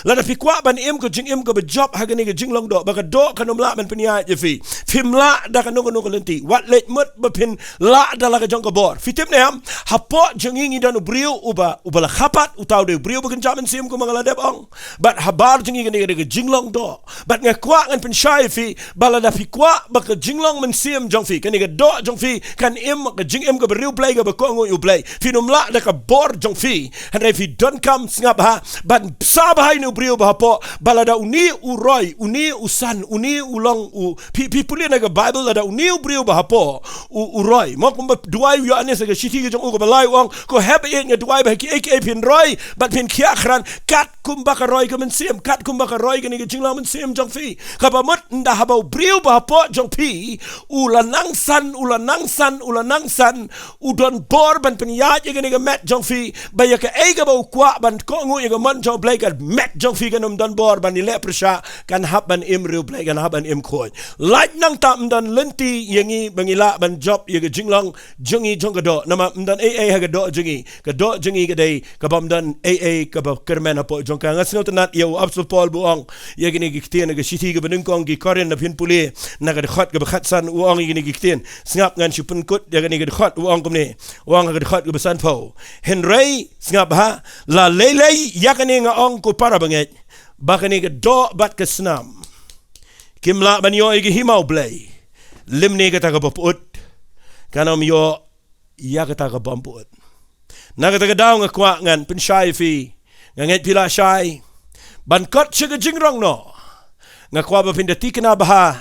lada phi kwah ban im ka jingim kaba jop ha kane ka jinglong doh, ba ka doh kan ym lah ban pynïaid ïa phi, phim lah da kano kano ka lynti. Wat leit mut ba phin lah da la ka jong ka bor. Phi tip ne em, hapoh jong ngi ngi don u briew uba, uba la kha pat, uta u dei u briew ba kynja mynsiem kumba nga la dep ong. Bad habar jong ngi kane ka dei ka jinglong doh. Bad nga kwah ngan pynshai ïa phi ba lada phi kwah ba ka jinglong mynsiem jong phi, kane ka doh jong phi, kan im ka jingim kaba riewblei kaba kohnguh ïa U Blei, phin ym lah da ka bor jong phi. Hynrei phi donkam, sngap bha, ban bsa bha une u briew ba hapoh, ba lada une u roi, une u san, une u long u, phi, phi pule na ka Bible, lada une u briew ba hapoh u, u roi, mo kumba duwai u Ïoannis ha ka shithi ka jong u kaba lai u ong, ko hep ïeit, nga duwai ba ha kiei kiei phin roi bad phin khiah krat kat kumba ka roi ka mynsiem, kat kumba ka roi kane ka jinglong mynsiem jong phi. Kaba mut ynda haba u briew ba hapoh jong phi u la nang san, u la nang san, u la nang san, u don bor ban pynïaid ïa kane ka met jong phi, ba ïa kaei kaba u kwah ban kohnguh ïa ka mon jong U Blei, ka met jong phi kan ym don bor ban ïaleh pyrshah, kan hap ban im riewblei, kan hap ban im khuid. Lait nangta ym don lynti ïa ngi ba ngi lah ban jop ïa ka jinglong jong ngi jong ka doh, namar ym don ei ei ha ka doh jong ngi. Ka doh jong ngi ka dei kaba ym don ei ei kaba kyrmen hapoh jong ka. Nga sngewtynnat ïa u Apostol Paul ba u ong ïa kine ki ktien ha ka shithi kaba nyngkong ki Korinth, lada phin pule na ka dkhot kaba khatsan, u ong ïa kine ki ktien. Sngap, ngan shu pynkut ïa kane ka dkhot, u ong kumne. U ong ha ka dkhot kaba sanphew: Hynrei sngap bha, la lei lei ïa kane nga ong, ko para bangeit, ba kane ka doh bad ka snam kim lah ban ïoh ïa ka hima U Blei, lymne kata kaba pyut kan ym ïoh ïa kata kaba ym pyut. Na kata ka daw nga kwah ngan pynshai ïa phi, nga ngeit phi la shai, ban kot sha ka jingrong noh. Nga kwah ba phin da thikna bha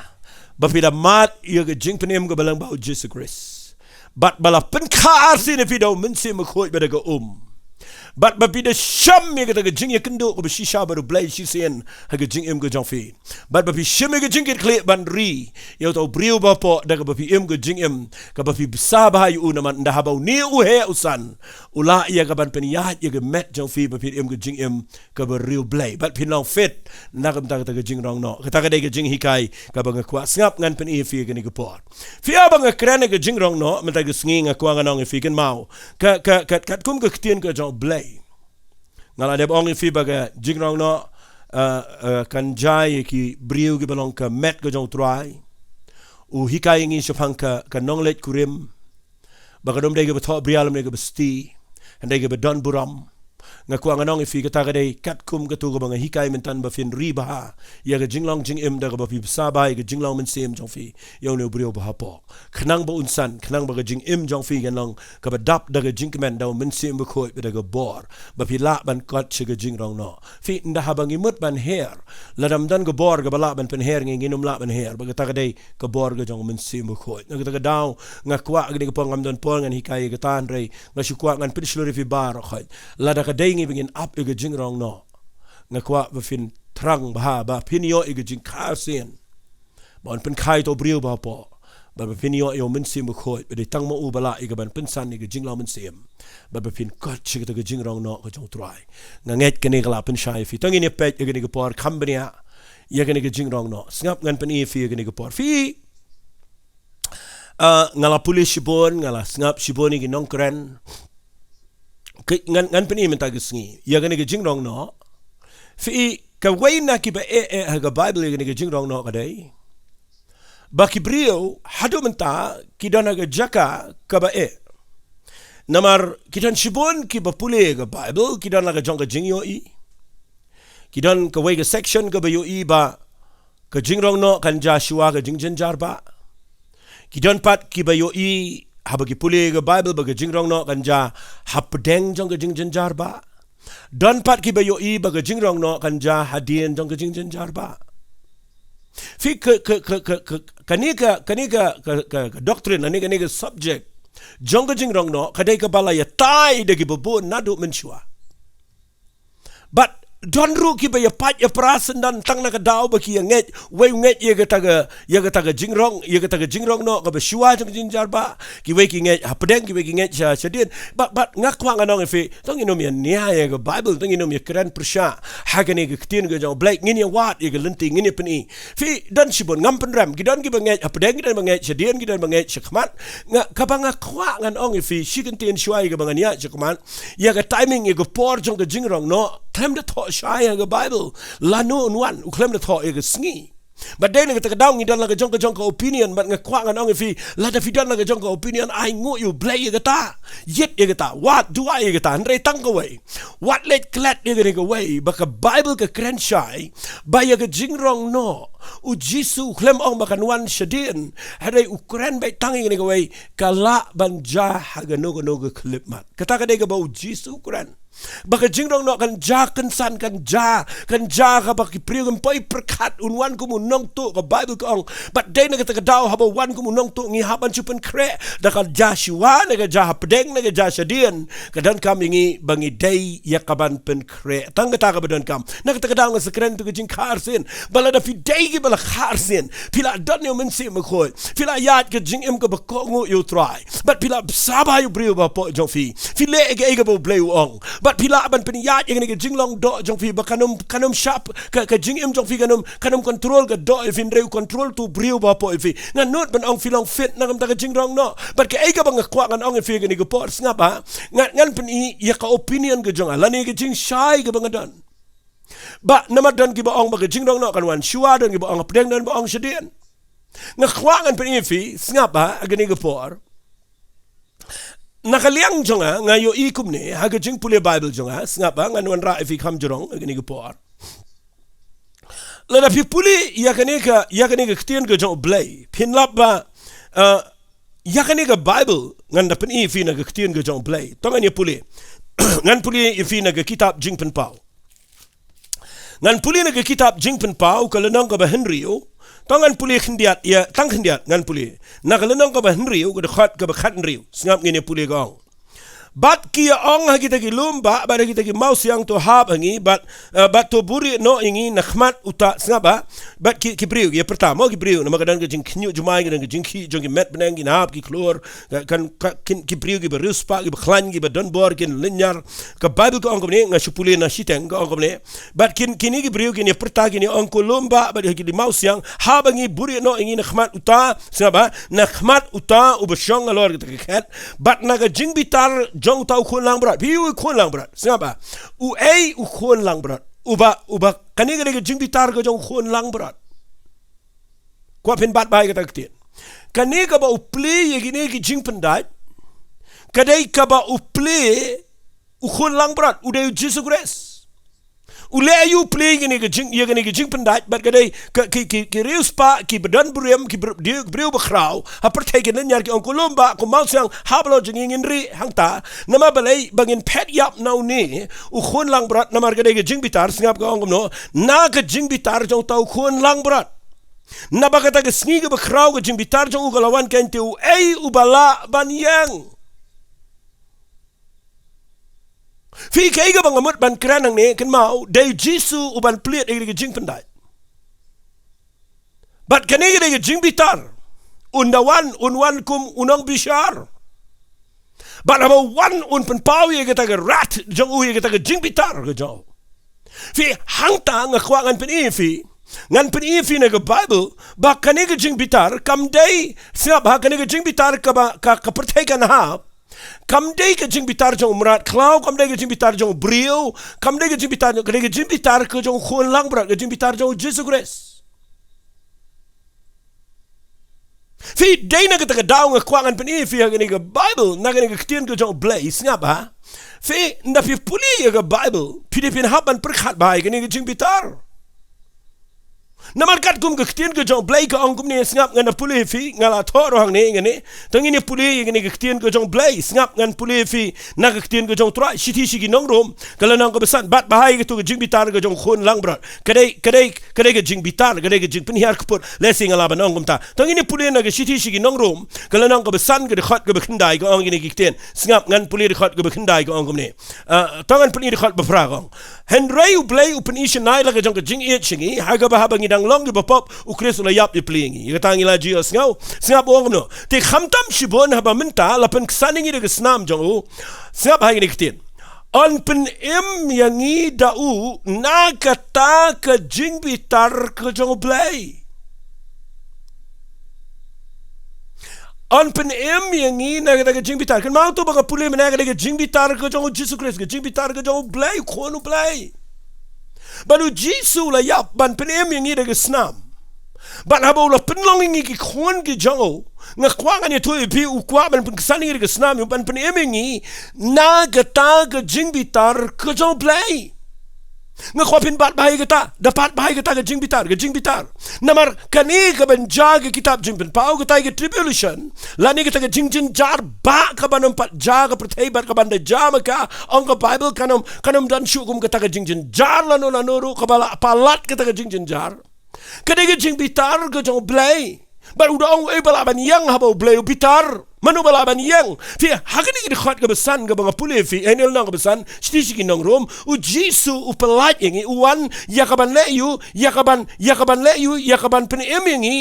ba phi da mad ïa ka jingpynim kaba lyngba U Jisu Khrist, bad ba la pynkha arsien ïa phi da U Mynsiem Bakhuid bad da ka um, bad ba phi da shem ïa kata ka jingïakynduh kaba shisha bad U Blei shisien ha ka jingim ka jong phi. Bad ba phi shim ïa ka jingkitkhlieh ban ri ïa uta u briew ba hapoh da kaba phi im ka jingim kaba phi bsa bha ïa u, namar ynda haba une u heh u san, u lah ïa ka ban pynïaid ïa ka met jong phi ba phin im ka jingim kaba riewblei bad phin long fit na ka bynta kata ka jingrong noh. Kata ka dei ka jinghikai kaba nga kwah sngap ngan pyni ïa phi ha kane ka por. Phi ïa ba nga kren ïa ka jingrong noh mynta ka sngi, nga kwah ngan ong ïa phi, kynmaw, ka, ka, ka, katkum ka ktien ka jong U Blei, nga la dep ong ïa phi ba ka jingrong noh, eh, eh, kan jia ïa ki briew kiba long ka met ka jong U Trai. U hikai ïa ngi shaphang ka, ka nongleit kurim, ba kan ym dei kaba thoh briaw lymne kaba sti, hynrei kaba don burom. Nga kwah ngan ong ïa phi, kata ka dei katkum kato kaba nga hikai mynta, ba phin ri bha ïa ka jinglong jingim da kaba phi bsa bha ïa ka jinglong mynsiem jong phi ïa une u briew ba hapoh, khnang ba un san, khnang ba ka jingim jong phi kan long kaba dap da ka jingkmen da U Mynsiem Bakhuid bad da ka bor, ba phi lah ban kot sha ka jingrong noh. Phi, ynda haba ngi mut ban her, lada ym don ka bor kaba lah ban pynher ngi, ngin ym lah ban her, ba kata ka dei ka bor ka jong U Mynsiem Bakhuid. Na kata ka daw nga kwah ha kane ka por, ngam don por ngan hikai ïa kata, hynrei nga shu kwah ngan pynshlur ïa phi baroh khoit. Lada ka dei ngi ba ngin ap ïa ka jingrong noh, nga kwah ba phin thrang bha, ba phin ïoh ïa ka jingkha arsien, ba un pynkha ïa uta u briew ba hapoh, bad ba phin ïoh ïa U Mynsiem Bakhuid, ba dei tang ma u ba lah ïa ka ban pynsan ïa ka jinglong mynsiem, bad ba phin kot sha kata ka jingrong noh ka jong U Trai. Nga ngeit kane ka la pynshai ïa phi. To ngin ïa peit ha kane ka por, kham bniah, ïa kane ka jingrong noh. Sngap, ngan pyni ïa phi ha kane ka por. Phi, ah, nga la pule shibun, nga la sngap shibun ïa ki nongkren. Ki, ngan, ngan pyni mynta ka sngi ïa kane ka jingrong noh. Phi, kawei na kiba eh eh ha ka Baibl ïa kane ka jingrong noh ka dei ba ki briew haduh mynta ki don ha ka jaka kaba eh. Namar ki don shibun kiba pule ïa ka Baibl, ki don la ka jong ka jingïohi, ki don kawei ka section kaba ïohi ba ka jingrong noh kan jia shuwa ka jingjynjar bah. Ki don pat kiba ïohi haba ki pule ïa ka Baibl ba ka jingrong noh kan jia hapdeng jong ka jingjynjar bah. Don pat kiba ïohi ba ka jingrong noh kan jia hadien jong ka jingjynjar bah. Phi, ka, ka, kane ka, kane ka, ka, ka, ka doctrine, kane, kane ka subject jong ka jingrong noh ka dei kaba la ïatai da kiba bun naduh mynshuwa. Bad don ruh kiba ïa pait ïa pra syndon tang na ka daw ba ki ïa ngeit, wei u ngeit ïa kata ka, ïa kata ka jingrong, ïa kata ka jingrong noh kaba shuwa jong ka jingjynjar bah, kiwei ki ngeit hapdeng, kiwei ki ngeit sha, shadien. Bad, bad nga kwah ngan ong ïa phi, to ngin ym ïa nia ïa ka Baibl, to ngin ym ïa kren pyrshah ha kane ka ktien ka jong U Blei, ngin ïa wad ïa ka lynti, ngin ïa pyni. Phi, don shibun, ngam pynrem, ki don kiba ngeit hapdeng, ki don ba ngeit shadien, ki don ba ngeit shakhmat. Nga, kaba nga kwah ngan ong ïa phi shi kyntien shuwa ïa kaba ngan ïaid shakhmat, ïa ka timing, ïa ka por jong ka jingrong noh, khlem da thoh shai ha ka Baibl lano un wan, u khlem da thoh ïa ka sngi. Bad dei na kata ka daw ngi don la ka jong ka, jong ka opinion, bad nga kwah ngan ong ïa phi, lada phi don la ka jong ka opinion, ainguh ïa U Blei ïa kata, ïit ïa kata, wad duwai ïa kata, hynrei tang kawei, wat leit klet ïa kane kawei, ba ka Baibl ka kren shai ba ïa ka jingrong noh U Jisu u khlem ong ba kan wan shadien, hynrei u kren beit tang ïa kane kawei, ka lah ban jia ha kano kano ka khyllipmat. Kata ka dei kaba U Jisu u kren. Ba ka jingrong noh kan ja kynsan, kan ja, kan ja kaba ki briew kin poi pyrkhat un wan kum u nongtuh, ka Baibl ka ong. Bad dei na kata ka daw haba wan kum u nongtuh ngi hap ban shu pynkhreh. Da ka ja shuwa, na ka ja hapdeng, na ka ja shadien. Ka donkam ïa ngi ba ngi dei ïa kaban pynkhreh. Tang kata kaba donkam. Na kata ka daw nga sa kren ïa ka jingkha arsien. Ba lada phi dei kiba la kha arsien, phi la don ïa u Mynsiem Bakhuid, phi la ïaid ka jingim kaba kohnguh ïa u Trai, bad phi la bsa bha ïa u briew ba hapoh jong phi, phi leh ïa kaei kaba U Blei u ong, bad phi lah ban pynïaid ïa kane ka jinglong doh jong phi, ba kan ym, kan ym shap, ka, ka jingim jong phi kan ym, kan ym kontrol ka doh ïa phi, hynrei u kontrol utu u briew ba hapoh ïa phi. Ngan nud ban ong phi long fit na ka bynta ka jingrong noh. Bad kaei kaba nga kwah ngan ong ïa phi kane ka por, sngap bha. Ngan, ngan pyni ïa ka opinion ka jong nga, lane ka jingshai kaba nga don. Ba namar don kiba ong ba ka jingrong noh kan wan shuwa, don kiba ong hapdeng, don ba ong shadien. Nga kwah ngan pyni ïa phi, sngap bha, ha kane ka por. Na ka liang jong nga, nga ïohi kumne, ha ka jingpule Baibl jong nga, sngap bha, ngan wanrah ïa phi kham jrong, ha kane ka por. Lada phi pule ïa kane ka, ïa kane ka ktien ka jong U Blei, phin lap ba, eh, ïa kane ka Baibl, ngan da pyni ïa phi na ka ktien ka jong U Blei. To ngan ïa pule. Ngan pule ïa phi na ka kitab Jingpynpaw. Ngan pule na ka kitab Jingpynpaw, ka lynnong kaba hynriew. To ngan pule khyndiat, ïa, tang khyndiat, ngan pule. Na ka lynnong kaba hynriew, ka dkhot kaba khathynriew. Sngap ngin ïa pule ka ong. Bad ki ïa ong ha kita ki lum bah, bad ha kita ki mawsiang to hap ha ngi, bad, eh, bad to buhrieh noh ïa ngi na khmat uta, sngap bha, bad ki, ki briew, ïa pyrta, mo ki briew, namar ka don ka jingkhynñiuh jumai, ka don ka jingkhih, jong ki met bneng, ki nahap, ki khlur, ka, kan, ka, kin, ki briew, kiba riewspah, kiba khlaiñ, kiba donbor, kin lynñiar, ka Baibl ka ong kumne, nga shu pule na shiteng, ka ong kumne. Bad kin, kine ki briew, kin ïa pyrta, kin ïa ong ko lum bah, bad ha ki mawsiang, hap ha ngi buhrieh noh ïa ngi na khmat uta, sngap bha, na khmat uta, uba shong halor kata ka khet, bad na ka jingbitar, jong uta u khun langbrot, phi ïohi u khun langbrot, sngap bha, uei u khun langbrot, uba, uba, kane ka dei ka jingbitar ka jong u khun langbrot. Kwah phin bat bha ïa kata ka ktien. Kane kaba u plie ïa kine ki jingpyndait, ka dei kaba u plie u khun langbrot, u dei u Jisu Khrist. U leh aïu u plie ïa kane ka jing, ïa kane ka jingpyndait, bad ka dei ka, ki, ki, ki riewspah, kiba don burom, ki br-, ki briew bakhraw ha pyrthei kin lynñiar, ki ong ko lum bah, ko mawsiang, hap halor jong ngi, ngin rieh hangta, namar balei, ba ngin phet ïap na une u khun langbrot, namar ka dei ka jingbitar, sngap ka ong kumno, na ka jingbitar jong uta u khun langbrot. Naba kata ka sngi kaba khraw ka jingbitar jong u ka la wan, keiñ te uei uba lah ban ïeng? Phi, kaei kaba nga mut ban kren hangne, kynmaw, dei u Jisu uban plie ïa ka jingpyndait. Bad kane ka dei ka jingbitar. Un da wan, un wan kum u nongbishar. Bad haba u wan un pynpaw ïa kata ka wrath jong u, ïa kata ka jingbitar ka jong u. Phi, hangta nga kwah ngan pyni ïa phi, ngan pyni ïa phi na ka Baibl, ba kane ka jingbitar kam dei, sngap bha, kane ka jingbitar kaba, ka, ka pyrthei kan hap, kam dei ka jingbitar jong u mrad khlaw, kam dei ka jingbitar jong u briew, kam dei ka jingbitar, ka dei ka jingbitar ka jong u khun langbrot, ka jingbitar jong u Jisu Khrist. Phi, dei na kata ka daw nga kwah ngan pyni ïa phi ha kane ka Baibl, na kane ka ktien ka jong U Blei, sngap bha. Phi, nda phi pule ïa ka Baibl, phi dei phin hap ban pyrkhat bha ïa kane ka jingbitar. Namar katkum ka ktien ka jong U Blei ka ong kumne, sngap, ngan da pule ïa phi, nga la thoh ruh hangne, ngan ne. To ngin ïa pule ïa kane ka ktien ka jong U Blei, sngap, ngan pule ïa phi na ka ktien ka jong U Trai, shithi sha ki nong Rom, ka lynnong kaba san, bat bha ïa kato ka jingbitar ka jong u khun langbrot. Ka dei, ka dei, ka dei ka jingbitar, ka dei ka jingpynhiar kput, lehse nga lah ban ong kumta. To ngin ïa pule na ka shithi sha ki nong Rom, ka lynnong kaba san, ka dkhot kaba khyndai, ka ong kine ki ktien. Sngap, ngan pule dkhot kaba khyndai, ka ong kumne. Ah, to ngan pyni dkhot ba phra, ka ong. Hynrei U Blei u pyni shynna ïa la ka jong ka jingïeit sha ngi, ha kaba haba ngi dang long kiba pop, U Khrist u la ïap ïapli ïa ngi. Ïa kata ngi la ju ïohsngew, sngap, u ong kumno. Te khamtam shibun haba mynta la pynksan ïa ngi da ka snam jong u. Sngap ha kine ki ktien. Un pynim ïa ngi da u na kata ka jingbitar ka jong U Blei. Un pynim ïa ngi na kata ka jingbitar. Kynmaw to ba nga pule mynne, ka dei ka jingbitar ka jong U Jisu Khrist, ka jingbitar ka jong U Blei, u Khun U Blei. Bad U Jisu u la ïap ban pynim ïa ngi da ka snam. Bad haba u la pynlong ïa ngi ki khun ki jong u, nga kwah ngan ïathuh ïa phi, u kwah ban pynksan ïa ngi da ka snam, ban pynim ïa ngi na kata ka jingbitar ka jong U Blei. Nga kwah phin bat bha ïa kata, da bat bha ïa kata ka jingbitar, ka jingbitar. Namar kane kaban jia ka kitab Jingpynpaw, kata ka tribulation, lane kata ka jingjynjar ba kaban ym pat jia ka pyrthei bad kaban da jia ma ka, ong ka Bible, kan ym, kan ym don shuh kum kata ka jingjynjar lano lano ruh kaba la palat kata ka jingjynjar. Ka dei ka jingbitar ka jong U Blei. Bad u da ong, uei ba lah ban ïeng haba U Blei u bitar? Mano ba lah ban ïeng? Phi, ha kane ka dkhot kaba san kaba nga pule ïa phi, eh, lynnong kaba san, shithi sha ki nong Rom, U Jisu u pyllait ïa ngi, u wan ïa kaban leh ïa u, ïa kaban, ïa kaban leh ïa u, ïa kaban pynim ïa ngi,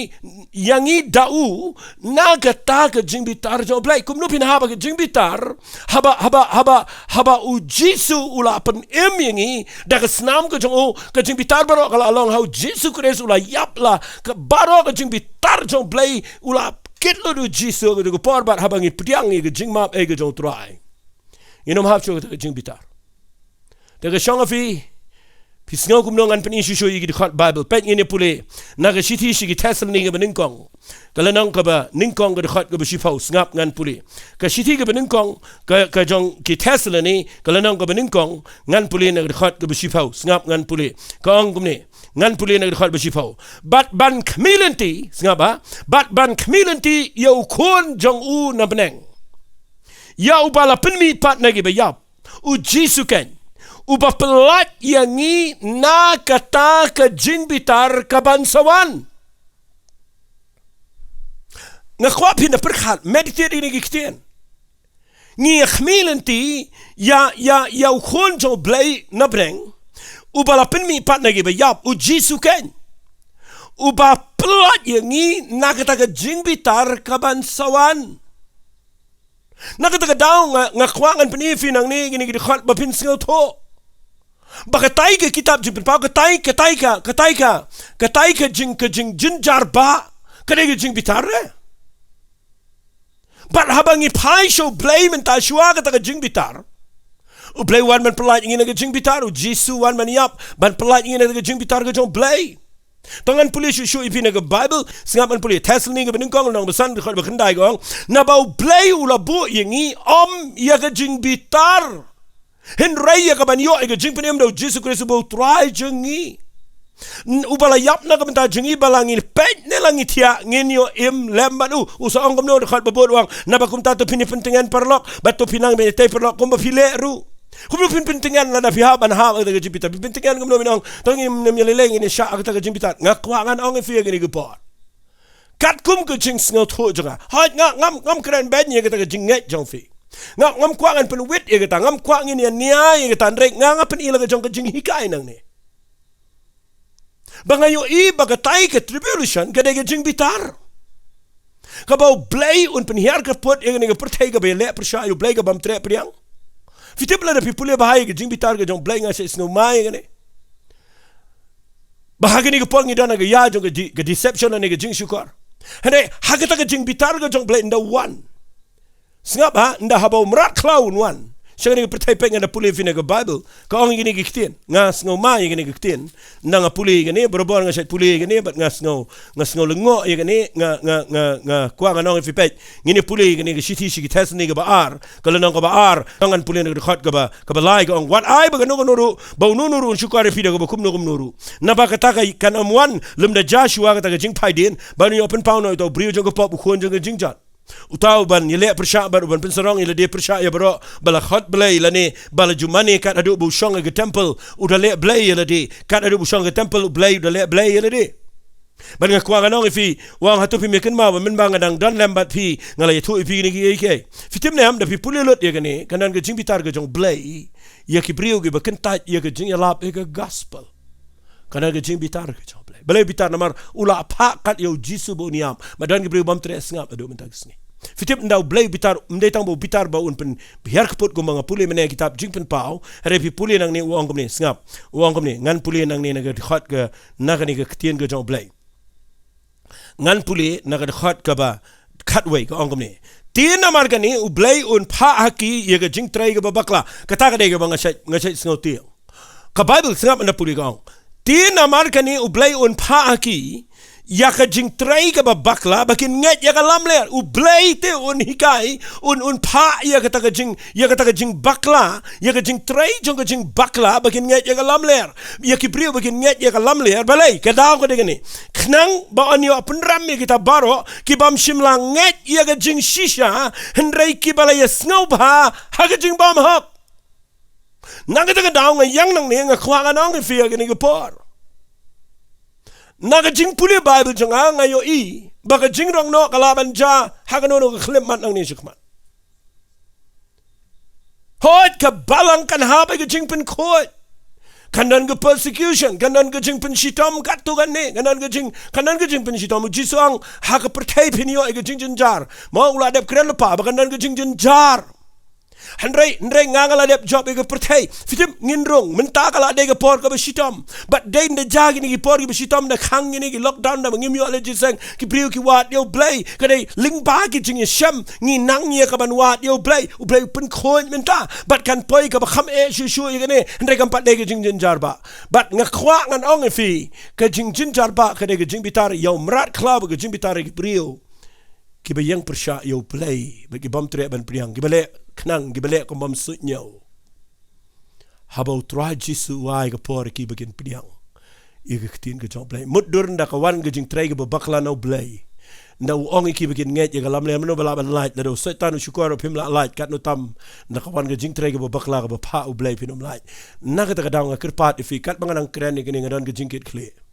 ïa ngi da u, na kata ka jingbitar jong U Blei. Kumno phin hap ha ka jingbitar, haba, haba, haba, haba U Jisu u la pynim ïa ngi da ka snam ka jong u, ka jingbitar baroh ka la long ha U Jisu Khrist, u la ïap, la ka baroh ka jingbitar jong U Blei u la kit lut U Jisu ha ka por, bad haba ngi pdiang ïa ka jingmap, eh, ka jong U Trai, ngin ym hap shuh kata ka jingbitar. Te ka shong ha phi, phi sngew kumno, ngan pyni shuh shuh ïa ki dkhot Bible. Peit, ngin ïa pule na ka shithi sha ki Thessaloni kaba nyngkong, ka lynnong kaba nyngkong, ka dkhot kaba shiphew. Sngap, ngan pule. Ka shithi kaba nyngkong ka, ka jong ki Thessaloni, ka lynnong kaba nyngkong, ngan pule na ka dkhot kaba shiphew. Sngap, ngan pule. Ka ong kumne, ngan pule na ka dkhot ba shiphew. Bad ban khmih lynti, sngap, ha, bad ban khmih lynti ïa U Khun jong u na bneng, ïa uba la pynmih pat na kiba ïap, U Jisu keiñ, uba pyllait ïa ngi na kata ka jingbitar kaban sa wan. Nga kwah phin da pyrkhat, meditate ïa kine ki ktien. Ngi ïa khmih lynti ïa, ïa, ïa U Khun jong U Blei na bneng, uba la pynmih pat na kiba ïap, U Jisu keiñ, uba pyllait ïa ngi na kata ka jingbitar kaban sa wan. Na kata ka daw nga, nga kwah ngan pyni ïa phi nangne kine ki dkhot ba phin sngewthuh ba katai ka kitab Jingpynpaw, katai, katai ka, katai ka, katai ka jing, ka jingjynjar ba, ka dei ka jingbitar, eh. Bad haba ngi phai sha U Blei mynta shuwa kata ka jingbitar, U Blei wan ban pyllait ïa ngi na ka jingbitar, U Jisu wan ban ïap ban pyllait ïa ngi na ka jingbitar ka jong U Blei. To ngan pule shuh shuh ïa phi na ka Bible, sngap, ngan pule. Thessaloni kaba nyngkong, lynnong ba san, dkhot ba khyndai, ka ong, naba U Blei u la buh ïa ngi ym ïa ka jingbitar, hynrei ïa kaban ïoh ïa ka jingpynim da U Jisu Khrist uba U Trai jong ngi. N-, uba la ïap na ka bynta jong ngi, ba la ngi peit ne la ngi thiah, ngin ïoh im lem bad u. U sa ong kumno ha dkhot ba bud, u ong, naba kumta to phin ïa pyntngen paralok, bad to phin nang ban ïatei paralok kumba phi leh ruh. Kumno phin pyntngen lada phi hap ban hap ha kata ka jingbitar? Phin pyntngen kumno, phin ong, to ngim, ngim ïaleh leh, ngin ïa shah ha kata ka jingbitar? Nga kwah ngan ong ïa phi ha kane ka por, katkum ka jingsngewthuh jong nga, hooid, nga, ngam, ngam kren beiñ ïa kata ka jingngeit jong phi. Nga, ngam kwah ngan pynwit ïa kata, ngam kwah ngin ïa nia ïa kata, hynrei nga, nga pyni la ka jong ka jinghikai nangne ba nga ïohi ba katai ka tribulation ka dei ka jingbitar kaba U Blei un pynhiar kyrpad ïa kane ka pyrthei kaba ïaleh pyrshah ïa U Blei, ka bym treh pdiang. Phi tip, lada phi pule bha ïa ka jingbitar ka jong U Blei, nga shait sngewmai ïa kane, ba ha kane ka por ngi don ha ka ïa jong ka de-, ka deception lane ka jingshukor. Hynrei ha kata ka jingbitar ka jong U Blei, ynda u wan, sngap, ha, ynda haba u mrad khlaw un wan sha kane ka pyrthei, peit, nga da pule ïa phi na ka Bible, ka ong ïa kine ki ktien. Nga sngewmai ïa kine ki ktien. Ynda nga pule ïa kine, barabor nga shait pule ïa kine, bad nga sngew, nga sngew lyngngoh ïa kine, nga, nga, nga, nga kwah ngan ong ïa phi, peit. Ngin ïa pule ïa kane ka shithi sha ki Thessaloni kaba ar, ka lynnong kaba ar, ngan pule na ka dkhot kaba, kaba lai, ka ong, wat ai ba kano kano ruh, ba uno uno ruh un shukor ïa phi da kaba kumno kumno ruh. Naba kata ka kan ym wan lymda jia shuwa kata ka jingphai dien, ban ïoh pynpaw na uta u briew jong ka pop, u khun jong ka jingjot. Uta uban ïaleh pyrshah bad uban pynsarong ïa lade pyrshah ïa baroh, ba la khot Blei lane ba la ju mane kat haduh ba u shong ha ka temple, u da leh blei ïa lade. Kat haduh ba u shong ha ka temple, u Blei u da leh blei ïa lade. Bad nga kwah ngan ong ïa phi, u ong, hato phim ïa kynmaw ba mynba nga dang don lem bad phi, nga la ïathuh ïa phi kine kiei kiei? Phi tip ne em, da phi pule lut ïa kane, kan don ka jingbitar ka jong U Blei ïa ki briew kiba kyntait ïa ka jingïalap ïa ka gospel. Kan don ka jingbitar ka jong U Blei. Balei bitar? Namar u la phah kat ïa U Jisu ba un ïap. Bad don ki briew bym treh sngap haduh mynta ka sngi. Phi tip, ynda U Blei u bitar, ym dei tang ba u bitar ba un pynhiar kyrpad kumba nga pule mynne ha kitab Jingpynpaw, hynrei phi pule nangne, u ong kumne, sngap. U ong kumne, ngan pule nangne na ka dkhot ka, na kane ka ktien ka jong U Blei. Ngan pule na ka dkhot kaba khatwei, ka ong kumne. Te namar kane U Blei un phah ha ki ïa ka jingtrei kaba bakla. Kata ka dei kaba nga shait, nga shait sngewthuh. Ka Bible, sngap, ynda pule, ka ong, te namar kane U Blei un phah ha ki ïa ka jingtrei kaba bakla ba kin ngeit ïa ka lamler. U Blei te un hikai, un, un phah ïa kata ka jing, ïa kata ka jingbakla, ïa ka jingtrei jong ka jingbakla ba kin ngeit ïa ka lamler. Ïa ki briew ba kin ngeit ïa ka lamler, balei? Ka daw ka dei kane. Khnang ba yn ïoh pynrem ïa kita baroh ki bym shym la ngeit ïa ka jingshisha, hynrei kiba la ïasngewbha ha ka jingbymhok. Na kata ka daw nga ïeng nangne, nga kwah ngan ong ïa phi ha kane ka por. Na ka jingpule Baibl jong nga, nga ïohi ba ka jingrong noh ka lah ban jia ha kano kano ka khyllipmat nangne shakhmat. Hooid, ka balang kan hap ïa ka jingpynkhuid. Kan don ka persecution, kan don ka jingpynshitom katto katne, kan don ka jing, kan don ka jingpynshitom. U Jisu u ong, ha ka pyrthei phin ïoh ïa ka jingjynjar. Mo, u la dep kren lypa ba kan don ka jingjynjar. Hynrei, hynrei nga, nga la dep jop ïa ka pyrthei. Phi tip, ngin rung, mynta ka la dei ka por kaba shitom. Bad dei nda jia kine ki por kiba shitom, da khang kine ki lockdown, da ba ngim ïoh leit jingïaseng, ki briew ki wad ïa U Blei. Ka dei lyngba ki jingïashem ngi nang ïa ka ban wad ïa U Blei. U Blei u pynkhuid mynta. Bad kan poi kaba kham eh shuh shuh ïa kane, hynrei kan pat dei ka jingjynjar ba. Bad nga kwah ngan ong ïa phi, ka jingjynjar ba ka dei ka jingbitar ïa u mrad khlaw, ka jingbitar ïa ki briew kiba ïeng pyrshah ïa U Blei, bad ki bym treh ban pdiang, kiba leh khnang, kiba leh kum bym suidñiew. Haba U Trai Jisu u ai ka por ïa ki ba kin pdiang ïa ka ktien ka jong U Blei. Mutdur nda ka wan ka jingtrei kaba bakla na U Blei, nda u ong ïa ki ba kin ngeit ïa ka lamler, mano ba lah ban lait? Lada u Soitan u shukor ba phim lah lait, katno tam nda ka wan ka jingtrei kaba bakla kaba phah U Blei phin ym lait. Na kata ka daw nga kyrpad ïa phi, katba nga nang kren ïa kane, nga don ka jingkitkhlieh.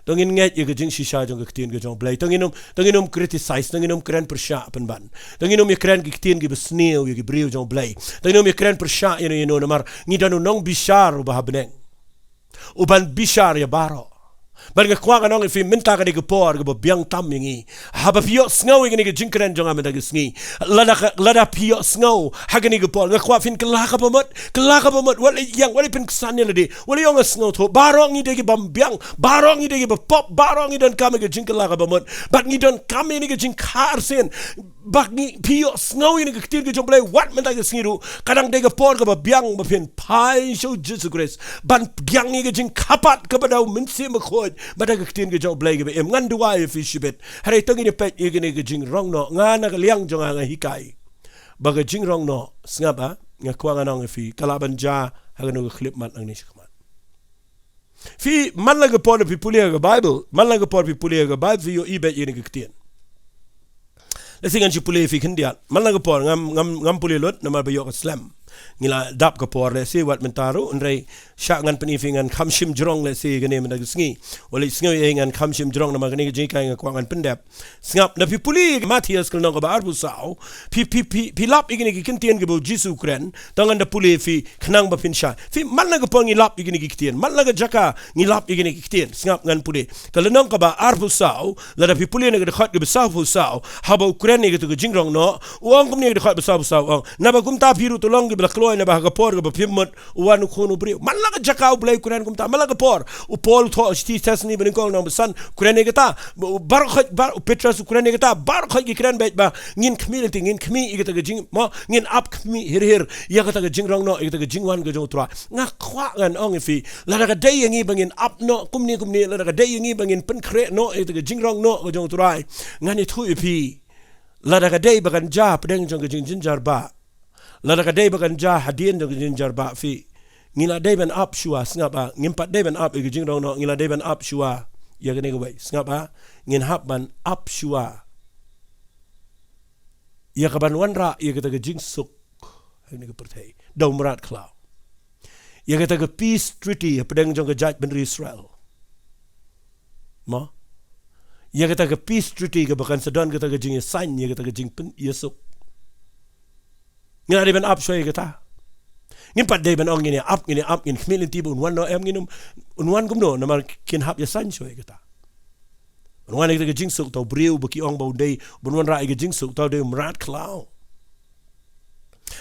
To ngin ngeit ïa ka jingshisha jong ka ktien ka jong U Blei. To ngin ym, to ngin ym criticize, to ngin ym kren pyrshah pynban. To ngin ym ïa kren ki ktien kiba sniew ïa ki briew jong U Blei. To ngin ym ïa kren pyrshah ïa no ïa no, namar ngi don u nongbishar uba ha bneng, uban bishar ïa baroh. Bad nga kwah ngan ong ïa phi, mynta ka dei ka por kaba biang tam ïa ngi. Haba phi ïohsngew ïa kane ka jingkren jong nga mynta ka sngi, lada ka, lada phi ïohsngew ha kane ka por, nga kwah phin kylla kaba mut, kylla kaba mut. Wat leit ïeng, wat leit pynksan ïa lade, wat leit ong nga sngewthuh. Baroh ngi dei ki bym biang, baroh ngi dei kiba pop, baroh ngi donkam ïa ka jingkylla kaba mut. Bad ngi donkam ïa kane ka jingkha arsien. Ba ngi, phi ïohsngew ïa kane ka ktien ka jong U Blei wat mynta ka sngi ruh, ka dang dei ka por kaba biang ba phin phai sha U Jisu Khrist ban pdiang ïa ka jingkyrpad kaba da U Mynsiem Bakhuid, bad da ka ktien ka jong U Blei kaba im. Ngan duwai ïa phi shibit. Hynrei to ngin ïa peit ïa kane ka jingrong noh. Nga na ka liang jong nga nga hikai ba ka jingrong noh, sngap ah, nga kwah ngan ong ïa phi, ka lah ban jia ha kano ka khyllipmat nangne shakhmat. Phi, man la ka por phi pule ïa ka Baibl, man la ka por phi pule ïa ka Baibl, phi ïohi beit ïa kane ka ktien. Lehse ngan shu pule ïa phi khyndiat. Man la ka por, ngam, ngam, ngam pule lut namar ba ïoh ka slem. Ngi la dap ka por lehse wat mynta ruh, hynrei shah ngan pyni ïa phi, ngan kham shim jrong lehse ïa kane mynta ka sngi. Wat leit sngew ïa ngan kham shim jrong namar kane ka jinghikai nga kwah ngan pyndep. Sngap, lada phi pule Mathaios ka lynnong kaba arphew saw, phi, phi, phi, phi lap ïa kine ki kyntien kiba U Jisu u kren, to ngan da pule ïa phi khnang ba phin shai. Phi, man la ka por ngi lap ïa kine ki ktien, man la ka jaka ngi lap ïa kine ki ktien. Sngap, ngan pule. Ka lynnong kaba arphew saw, lada phi pule na ka dkhot kaba sawphew saw, haba u kren ïa kata ka jingrong noh, u ong kumne, ka dkhot ba sawphew saw u ong, naba kumta phi ruh to long kiba la kloi, naba ha ka por kaba phim mut u wan U Khun u briew. Man la ka jaka U Blei u kren kumta, man la ka por. U Paul u thoh shithi Thessaloni banyngkong lynnong ba san, u kren ïa kata. Baroh khoit, bar-, u Petros u kren ïa kata. Baroh khoit ki kren beit ba ngin khmih lynti, ngin khmih ïa kata ka jing, mo, ngin ap khmih hir hir ïa kata ka jingrong noh, ïa kata ka jingwan ka jong U Trai. Nga kwah ngan ong ïa phi, lada ka dei ïa ngi ba ngin ap noh kumne kumne, lada ka dei ïa ngi ba ngin pynkhreh noh ïa kata ka jingrong noh ka jong U Trai, ngan ïathuh ïa phi, lada ka dei ba kan jia hapdeng jong ka jingjynjar ba, lada ka dei ba kan jia hadien jong ka jingjynjar ba, phi, ngi la dei ban ap shuwa. Sngap ah, ngim pat dei ban ap ïa ka jingrong noh, ngi la dei ban ap shuwa ïa kane kawei. Sngap ah, ngin hap ban ap shuwa ïa ka ban wanrah ïa kata ka jingsuk ha kane ka pyrthei da u mrad khlaw, ïa kata ka peace treaty hapdeng jong ka jaitbynriew Israel. Mo? Ïa kata ka peace treaty kaba kan sa don kata ka jingïasaiñ, ïa kata ka jingpyn-, ïasuk. Ngi la dei ban ap shuwa ïa kata. Ngim pat dei ban ong ngin ïa ap, ngin ïa ap, ngin khmih lynti ba un wan noh em, ngin ym, un wan kumno, namar kin hap ïasaiñ shuwa ïa kata. Un wan ïa kata ka jingsuk, uta u briew ba ki ong ba un dei ban wanrah ïa ka jingsuk, uta u dei u mrad khlaw.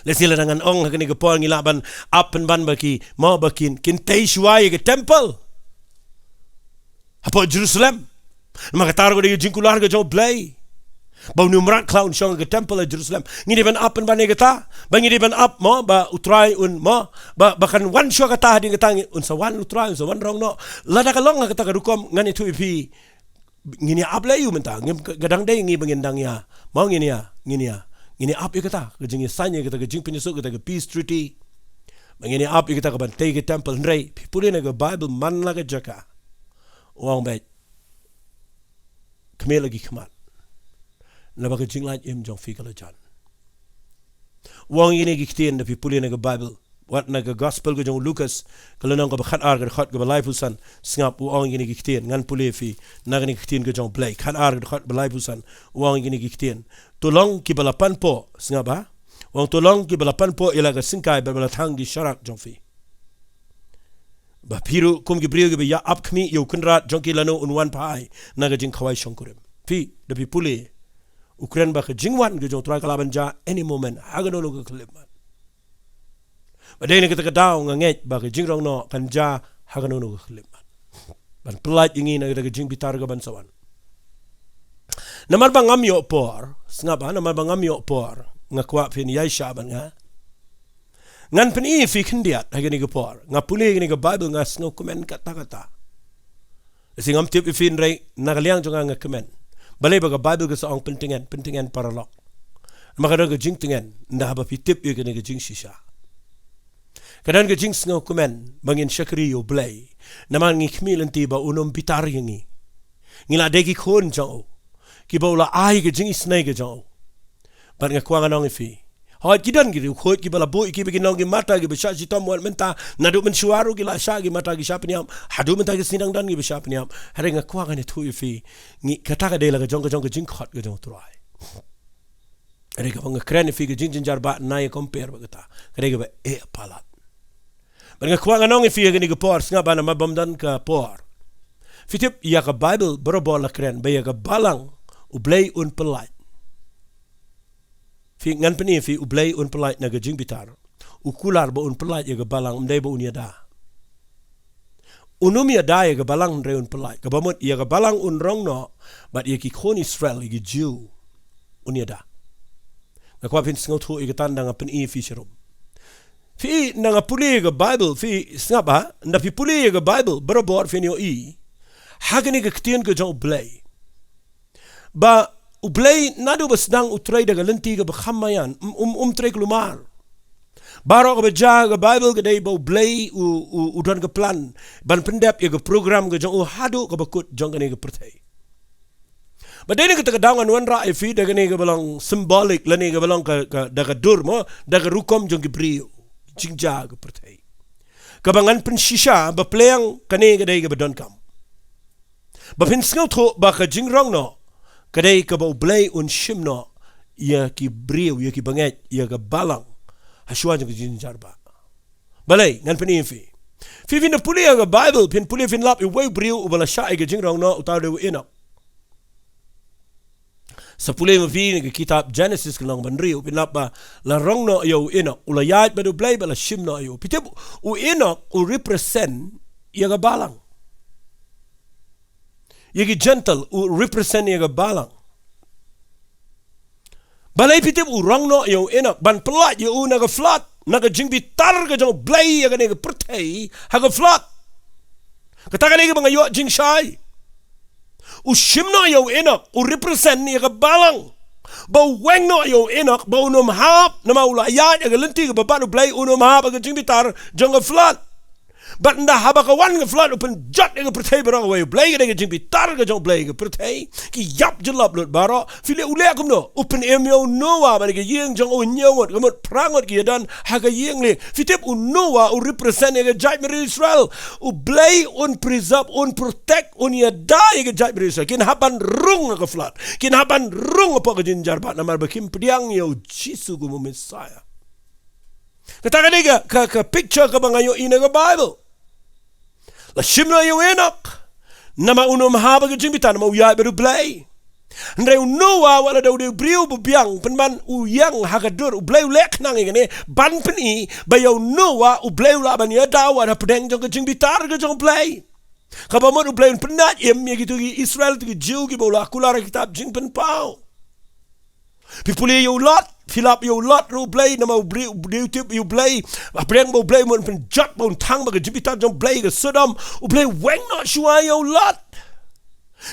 Lehse lada ngan ong ha kane ka por ngi lah ban ap pynban ba ki, mo, ba kin, kin tei shuwa ïa ka temple hapoh Jerusalem. Namar kata ruh ka dei ka jingkular ka jong U Blei ba une u mrad khlaw un shong ha ka temple ha Jerusalem. Ngi dei ban ap pynban ïa kata, ba ngi dei ban ap, mo, ba U Trai un, mo, ba, ba kan wan shuwa kata, hadien kata ngi, un sa wan U Trai, un sa wan rong noh. Lada ka long ha kata ka rukom, ngan ïathuh ïa phi, Ngin ïa ap leh ïa u mynta, ngim ka, ka dang dei ngi ba ngin dang ïa. Mo ngin ïa, ngin ïa. Ngin ïa ap ïa kata, ka jingïasain ïa kata, ka jingpynïasoh kata, ka peace treaty. Ba ngin ïa ap ïa kata, ka ban tei ka temple, hynrei phi pule na ka Bible man la ka jaka. U ong beit, khmih la ki khmat. Naba ka jinglait im jong phi ka la jan. U ong ïa kine ki ktien, da phi pule na ka Bible, wat na ka Gospel ka jong u Lukas, ka lynnong kaba khatar, ka dkhot kaba laiphew san, sngap, u ong ïa kine ki ktien, ngan pule ïa phi na kane ka ktien ka jong U Blei, khatar, ka dkhot kaba laiphew san, u ong ïa kine ki ktien. To long kiba la panpoh, sngap, ha? U ong, to long kiba la panpoh ïa la ka syngkai bad ba la thang ki sharak jong phi. Ba phi ruh kum ki briew kiba ïa ap khmih ïa u Kynrad jong ki, lano un wan phai na ka jingkhawai shongkurim. Phi, da phi pule, u kren ba ka jingwan ka jong U Trai ka lah ban jia any moment, ha kano kano ka khyllipmat. Ba dei na kata ka daw nga ngeit ba ka jingrong noh kan jia ha kano kano ka khyllipmat, ban pyllait ïa ngi na kata ka jingbitar kaban sa wan. Namar ba ngam ïoh por, sngap, ha, namar ba ngam ïoh por, nga kwah phin ïaishah bad nga. Ngan pyni ïa phi khyndiat ha kane ka por. Nga pule ïa kane ka Bible, nga sngewkmen katta katta. Lehse ngam tip ïa phi, hynrei na ka liang jong nga, nga kmen. Balei ba ka Bible ka sa ong pyntngen, pyntngen paralok. Namar ka don ka jingtngen, ynda haba phi tip ïa kane ka jingshisha. Ka don ka jingsngewkmen ba ngin shakri ïa U Blei. Namar ngi khmih lynti ba un ym bitar ïa ngi. Ngi la dei ki khun jong u, kiba u la ai ka jingisynei ka jong u. Bad nga kwah ngan ong ïa phi, hooid, ki don ki riewkhuid kiba la buh ïa ki ba kin long ki martyr, kiba shah shitom wat mynta, naduh mynshuwa ruh ki la shah ki martyr, ki shah pynïap, haduh mynta ki sngi dang don kiba shah pynïap. Hynrei nga kwah ngan ïathuh ïa phi, ngi, kata ka dei la ka jong ka jong ka jingkhot ka jong U Trai. Hynrei kaba nga kren ïa phi, ka jingjynjar ba na ïa compare bad kata, ka dei kaba eh palat. Bad nga kwah ngan ong ïa phi ha kane ka por, sngap, namar bym don ka por. Phi tip, ïa ka Bible barabor la kren ba ïa ka balang U Blei un pyllait. Phi, ngan pyni ïa phi, U Blei un pyllait na ka jingbitar. U kular ba un pyllait ïa ka balang, ym dei ba un ïada. Un ym ïada ïa ka balang, hynrei un pyllait. Kaba mut ïa ka balang un rong noh, bad ïa ki khun Israel, ïa ki Jiw, un ïada. Nga kwah phin sngewthuh ïa kata ynda nga pyni ïa phi sharum. Phi, ynda nga pule ïa ka Bible, phi, sngap, ha, ynda phi pule ïa ka Bible barabor, phin ïohi ha kane ka ktien ka jong U Blei, ba U Blei naduh ba sdang u trei da ka lynti kaba kham maïan, um, um, um trei kulmar. Baroh kaba jia ha ka Bible ka dei ba U Blei u, u, u don ka plan ban pyndep ïa ka program ka jong u haduh kaba kut jong kane ka pyrthei. Bad dei na kata ka daw ngan wanrah ïa phi da kane kaba long symbolic, lane kaba long ka, ka, da ka dur mo, da ka rukom jong ki briew, jingjia ka pyrthei. Kaba ngan pynshisha ba pleng kane ka dei kaba donkam. Ba phin sngewthuh ba ka jingrong noh ka dei kaba U Blei un shim noh ïa ki briew, ïa ki bangeit, ïa ka balang, hashuwa jong ka jingjynjar ba. Balei, ngan pyni ïa phi. Phi, phin da pule ïa ka Bible, phin pule, phin lap ïa uwei u briew uba la shah ïa ka jingrong noh, uta u dei u Enok. Sa pule ma phi na ka kitab Genesis ka lynnong ba hynriew, phin lap ba la rong noh ïa u Enok, u la ïaid bad U Blei bad la shim noh ïa u. Phi tip, u Enok u represent ïa ka balang. Ïa ki Gentile, u represent ïa ka balang. Balei phi tip u rong noh ïa u Enok, ban pyllait ïa u na ka flood, na ka jingbitar ka jong U Blei ïa kane ka pyrthei ha ka flood. Kata ka dei kaba nga ïoh jingshai. U shim noh ïa u Enok, u represent ïa ka balang. Ba u weng noh ïa u Enok, ba un ym hap, namar u la ïaid ha ka lynti kaba bad U Blei, un ym hap ha ka jingbitar jong ka flood. Bad ynda haba ka wan ka flood, u pynjot ïa ka pyrthei baroh kawei. U Blei ka dei ka jingbitar ka jong U Blei ka pyrthei. Ki ïap jyllop lut baroh. Phi leh u leh kumno? U pynim ïa u Noah bad ka ïing jong u, hynñiew ngut, ka mut phra ngut ki ïadon ha ka ïing lieng. Phi tip, u Noah u represent ïa ka jaitbynriew Israel. U Blei un preserve, un protect, un ïada ïa ka jaitbynriew Israel. Kin hap ban rung ha ka flood. Kin hap ban rung hapoh ka jingjynjar ba, namar ba kim pdiang ïa U Jisu kum u Messiah. Kata ka dei ka, ka, ka picture kaba nga ïohi na ka Bible. La shim noh ïa u Enok, namar un ym hap ha ka jingbitar, namar u ïaid bad U Blei. Hynrei u Noah, wat la dei u dei u briew ba biang, pynban u ïeng ha ka dur, U Blei u leh khnang ïa kane ban pyni ba ïa u Noah U Blei u lah ban ïada wat hapdeng jong ka jingbitar ka jong U Blei. Kaba mut U Blei un pynnat im ïa kito ki Israel, kito ki Jiw kiba u la kular ha ka kitab Jingpynpaw. Phi pule ïa u Lot, phi lap ïa u Lot ruh, U Blei, namar u briew, u briew u tip ïa U Blei. Hapdeng ba U Blei un pynjot ba un thang bad ka jingbitar jong U Blei ka Sodom, U Blei weng noh shuwa ïa u Lot.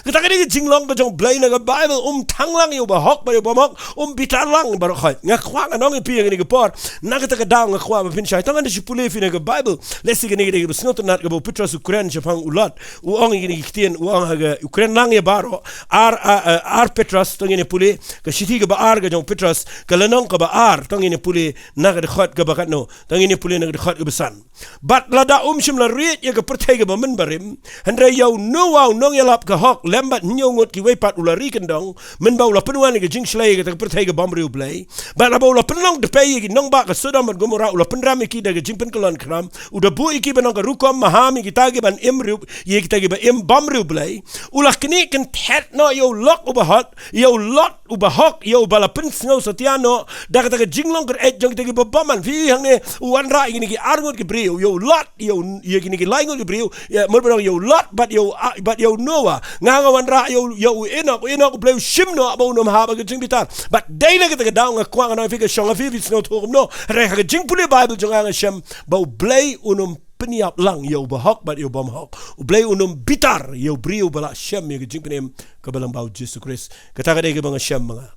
Kata ka dei ka jinglong ka jong u Blei na ka Baibl, um thang lang ïa u bahok bad ïa u bymhok, um bitar lang baroh khoit. Nga kwah ngan ong ïa phi ha kane ka por, na kata ka daw nga kwah ba phin shai. To ngan da shu pule ïa phi na ka Baibl. Lehse kane ka dei kaba sngewtynnat kaba u Petros u kren shaphang u Lot. U ong ïa kine ki ktien, u ong ha ka, u kren lang ïa baroh. Ar, a, a, ar Petros, to ngin ïa pule, ka shithi kaba ar ka jong u Petros, ka lynnong kaba ar, to ngin ïa pule na ka dkhot kaba katno, to ngin ïa pule na ka dkhot kaba san. Bad lada um shym la riej ïa ka pyrthei kaba mynbarim, hynrei ïa uno uno u nongïalap ka hok, lem bad hynñiew ngut kiwei pat u la ri kyndong, mynba u la pynwan ïa ka jingshlei ïa kata ka pyrthei ka bymriewblei. Bad haba u la pynlong dpei ïa ki nongbah ka Sodom bad Gomorrah, u la pynram ïa ki da ka jingpynkyllon khram, u da buh ïa ki ban long ka rukom maham ïa kita ki ban im riewblei, ïa kita ki ba im bymriewblei. U la knieh kynthet noh ïa u Lot u bahok, ïa u Lot u bahok, ïa u ba la pynsngew satia noh da kata ka jinglong kyreit jong kita ki ba bymman. Phi hangne, u wanrah ïa kine ki ar ngut ki briew, ïa u Lot, ïa u, ïa kine ki lai ngut ki briew, ïa, mut ba long ïa u Lot bad ïa u, a, bad ïa u Noah. Nga, nga wanrah ïa u, ïa u Enok, u Enok u Blei u shim noh ba un ym hap ha ka jingbitar. Bad dei na kata ka daw nga kwah ngan ong ïa phi, ka shong ha phi, phi sngewthuh kumno. Hynrei ha ka jingpule Baibl jong nga nga shem ba u Blei un ym pynïap lang ïa u bahok bad ïa u bymhok. U Blei un ym bitar ïa u briew ba la shem ïa ka jingpynim kaba lyngba u Jisu Khrist. Kata ka dei kaba nga shem ma nga.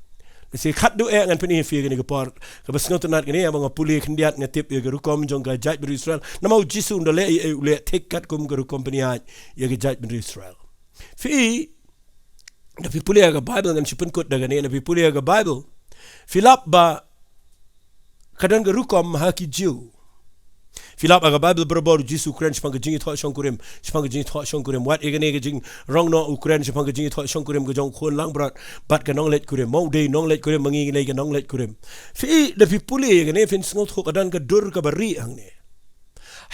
Lehse khatduh eh ngan pyni ïa phi ha kane ka por. Kaba sngewtynnat kane, haba nga pule khyndiat nga tip ïa ka rukom jong ka jaitbynriew Israel. Namar u Jisu un da leh, eh, u leh thik katkum ka rukom pynïaid ïa ka jaitbynriew Israel. Phi, da phi pule ha ka Baibl, ngan shu pynkut da kane, da phi pule ha ka Baibl, phi lap ba ka don ka rukom ha ki Jiw. Phi lap ha ka Baibl barabor u Jisu u kren shaphang ka jingïathoh shongkurim, shaphang ka jingïathoh shongkurim. Wat ïa kane ka jingrong noh u kren shaphang ka jingïathoh shongkurim ka jong u khun langbrot bad ka nongleit kurim. Mo, u dei nongleit kurim, ma ngi ngi lei ka nongleit kurim. Phi, da phi pule ïa kane phin sngewthuh ka don ka dur kaba rieh hangne.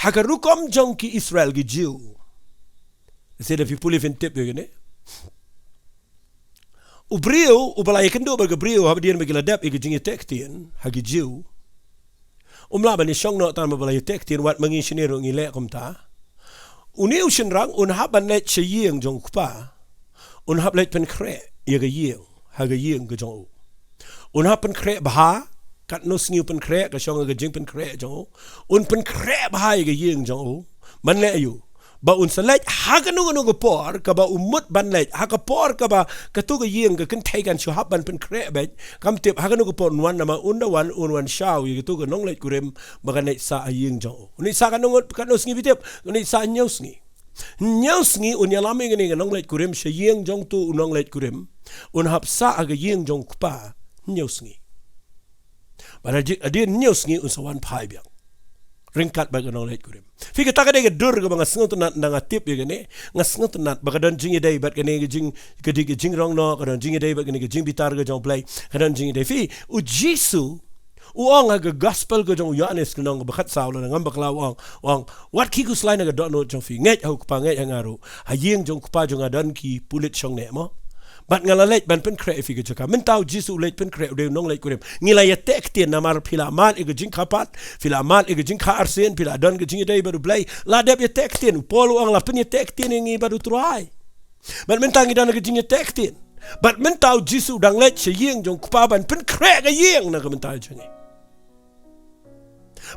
Ha ka rukom jong ki Israel ki Jiw. Lehse da phi pule phin tip ïa kane. U briew uba la ïakynduh bad ka briew haba dien ba ki la dep ïa ka jingïateh ktien ha ki Jiw, um lah ban ïashong noh tang ba la ïateh ktien, wat ma ngi shane ruh ngi leh kumta. Une u shynrang un hap ban leit sha ïing jong u kpa. Un hap leit pynkhreh ïa ka ïing, ha ka ïing ka jong u. Un hap pynkhreh bha, katno sngi u pynkhreh, ka shong ha ka jingpynkhreh jong u. Un pynkhreh bha ïa ka ïing jong u. Ban leh aïu? Ba un sa leit ha kano kano ka por kaba u mut ban leit, ha ka por kaba kato ka ïing ka kynthei kan shu hap ban pynkhreh beit. Kam tip ha kano ka por un wan, namar un da wan, un wan shaw ïa kato ka nongleit kurim ba kan leit sah ha ïing jong u. Un leit sah katno ngut, katno sngi phi tip? Un leit sah hynñiew sngi. Hynñiew sngi un ïalam ïa kane ka nongleit kurim sha ïing jong uto u nongleit kurim. Un hap sah ha ka ïing jong u kpa hynñiew sngi. Bad hadien hynñiew sngi un sa wan phai biang ryngkat bad ka nongleit kurim. Phi, kata ka dei ka dur kaba nga sngewtynnat, ynda nga tip ïa kane, nga sngewtynnat ba ka don jingïadei bad kane ka jing, ka dei ka jingrong noh, ka don jingïadei bad kane ka jingbitar ka jong u Blei, ka don jingïadei. Phi, u Jisu u ong ha ka gospel ka jong u Ïoannis ka lynnong kaba khatsaw, lada ngam bakla, u ong, u ong, wat khie khuslai na ka dohnud jong phi, ngeit ha u Kpa, ngeit ha nga ruh. Ha ïing jong u Kpa jong nga don ki pulit shongneh, mo. Bad nga la leit ban pynkhreh ïa phi ka jaka. Mynta u Jisu u leit pynkhreh, u dei u nongleit kurim. Ngi la ïateh ktien namar phi la mad ïa ka jingkha pat, phi la mad ïa ka jingkha arsien, phi la don ka jingïadei bad u Blei. La dep ïateh ktien, u Paul u ong la pynïateh ktien ïa ngi bad u Trai. Bad mynta ngi don ha ka jingïateh ktien. Bad mynta u Jisu u dang leit sha ïing jong u Kpa ban pynkhreh ka ïing na ka bynta jong ngi.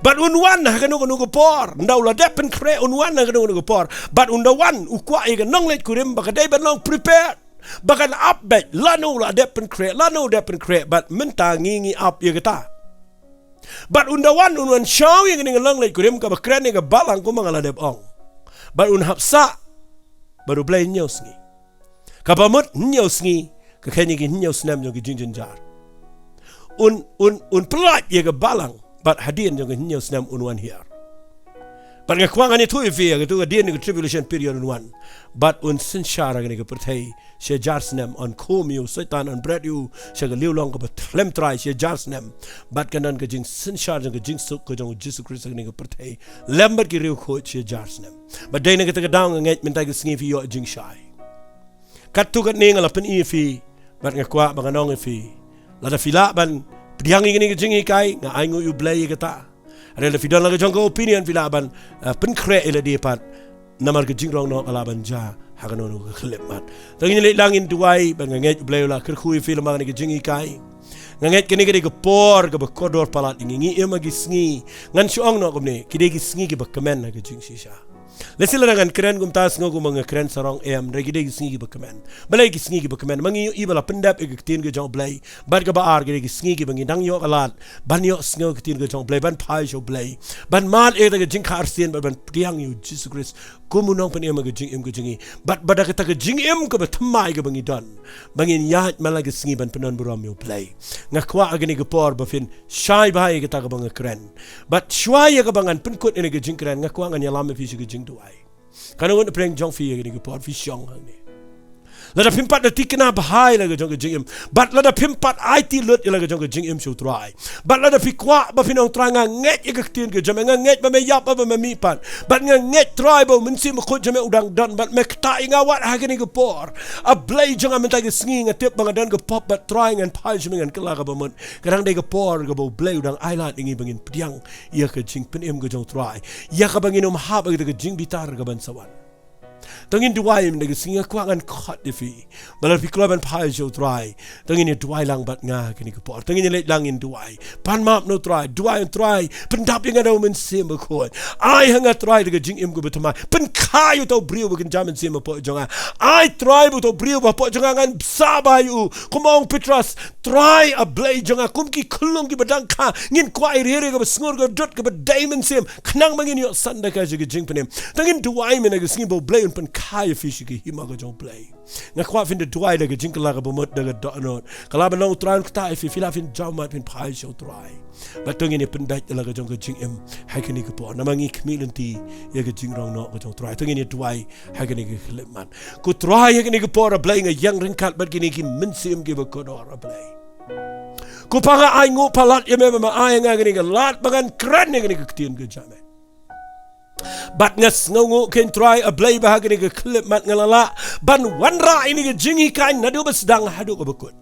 Bad un wan ha kano kano ka por, ynda u la dep pynkhreh un wan ha kano kano ka por. Bad un da wan, u kwah ïa ka nongleit kurim ba ka dei ban long prepared. Ba kan ap beit, lano u la dep pynkhreh, lano u dep pynkhreh, bad mynta ngi ngi ap ïa kata. Bad un da wan, un wan shaw ïa kane ka nongleit kurim kaba kren ïa ka balang kumba nga la dep ong. Bad un hap sah bad u Blei hynñiew sngi. Kaba mut hynñiew sngi ka kheiñ ïa ki hynñiew snem jong ki jingjynjar. Un, un, un pyllait ïa ka balang, bad hadien jong ki hynñiew snem un wan hiar. Bad nga kwah ngan ïathuh ïa phi, ha kato ka dien ka tribulation period un wan. Bad un synshar ha kane ka pyrthei shi hajar snem, un khum ïa u Soitan, un bret ïa u sha ka liang long kaba thlem trai shi hajar snem. Bad kan don ka jingsynshar jong ka jingsuk ka jong u Jisu Khrist ha kane ka pyrthei lem bad ki riewkhuid shi hajar snem. Bad dei na kata ka daw nga ngeit mynta ka sngi phi ïoh jingshai. Katto katne nga la pyni ïa phi, bad nga kwah ba ngan ong ïa phi, lada phi lah ban pdiang ïa kane ka jinghikai, nga ainguh ïa u Blei ïa kata. Hynrei lada phi don la ka jong ka opinion, phi lah ban, eh, pynkhreh ïa lade pat. Namar ka jingrong noh ka lah ban jia ha kano kano ka khyllipmat. Te ngin leit lang, ngin duwai, bad nga ngeit u Blei u la kyrkhu ïa phi lem bad kane ka jinghikai. Nga ngeit kane ka dei ka por kaba kordor palat ïa ngi, ngi im ha ki sngi, ngan shu ong noh kumne, ki dei ki sngi kiba kmen ha ka jingshisha. Lehse lada ngan kren kumta sngew kumba nga kren sarong, em, hynrei ki dei ki sngi kiba kmen. Balei ki sngi kiba kmen? Ma ngi ïohi ba la pyndep ïa ka ktien ka jong U Blei. Bad kaba ar, ki dei ki sngi kiba ngi dang ïoh ka lad ban ïohsngew ka ktien ka jong U Blei, ban phai sha U Blei, ban mad ïa kata ka jingkha arsien, bad ban pdiang ïa U Jisu Khrist kum U Nongpynim ha ka jingim ka jong ngi. Bad, bad da kata ka jingim kaba thymmai kaba ngi don, ba ngin ïaid man la ka sngi ban pyndonburom ïa U Blei. Nga kwah ha kane ka por ba phin shai bha ïa kata kaba nga kren. Bad shuwa ïa kaba ngan pynkut ïa kane ka jingkren, nga kwah ngan ïalam ïa phi sha ka jingduwai. Katno ngut na pdeng jong phi ïa kane ka por phi shong hangne? Lada phim pat da thikna bha ïa la ka jong ka jingim, bad lada phim pat aiti lut ïa la ka jong ka jingim sha U Trai, bad lada phi kwah ba phin ong, Trai, nga ngeit ïa ka ktien ka jong me, nga ngeit ba me ïap, ba me mihpat, bad nga ngeit, Trai, ba U Mynsiem Bakhuid jong me u dang don bad me ktah ïa nga wat ha kane ka por. A Blei jong nga, mynta ka sngi nga tip ba nga don ka pop, bad Trai, ngan phai sha me, ngan kylla kaba mut. Ka dang dei ka por kaba U Blei u dang ailad ïa ngi ba ngin pdiang ïa ka jingpynim ka jong U Trai, ïa kaba ngin ym hap ha kata ka jingbitar kaban sa wan. To ngin duwai mynta ka sngi, nga kwah ngan khot ïa phi ba lada phi kloi ban phai sha U Trai, to ngin ïa duwai lang bad nga ha kane ka por. To ngin ïa leit lang ngin duwai. Pan map na U Trai, duwai, Trai, pyndap ïa nga da U Mynsiem Bakhuid. Ai ha nga, Trai, da ka jingim kaba thymmai. Pynkha ïa uta u briew ba kynja mynsiem hapoh jong nga. Ai, Trai, ba uta u briew ba hapoh jong nga ngan bsa bha ïa u. Kum ong u Petros, Trai, A Blei jong nga, kum ki khyllung kiba dang kha, ngin kwah ïa ka rieh kaba sngur, ka dud, kaba dei mynsiem, khnang ba ngin ïoh san da ka jong ka jingpynim. To ngin duwai mynta ka sngi ba U Blei un pynkha ïa phi sha ka hima ka jong U Blei. Nga kwah phin da duwai da ka jingkylla kaba mut, da ka dohnud. Ka la ban long U Trai un ktah ïa phi, phi lah phin jaw mat, phin phai sha U Trai. Bad to ngin ïa pyndait ïa la ka jong ka jingim ha kane ka por, namar ngi khmih lynti ïa ka jingrong noh ka jong U Trai. To ngin ïa duwai ha kane ka khyllipmat. Ko Trai, ha kane ka por, A Blei, nga ïeng ryngkat bad kine ki mynsiem kiba kordor, A Blei. Ko Pa, nga ainguh palat ïa me ba me ai ha nga kane ka lad ba ngan kren ïa kane ka ktien ka jong me. Bad nga sngewnguh kein, Trai, A Blei, ba ha kane ka khyllipmat nga la lah ban wanrah ïa kane ka jinghikai naduh ba sdang haduh kaba kut.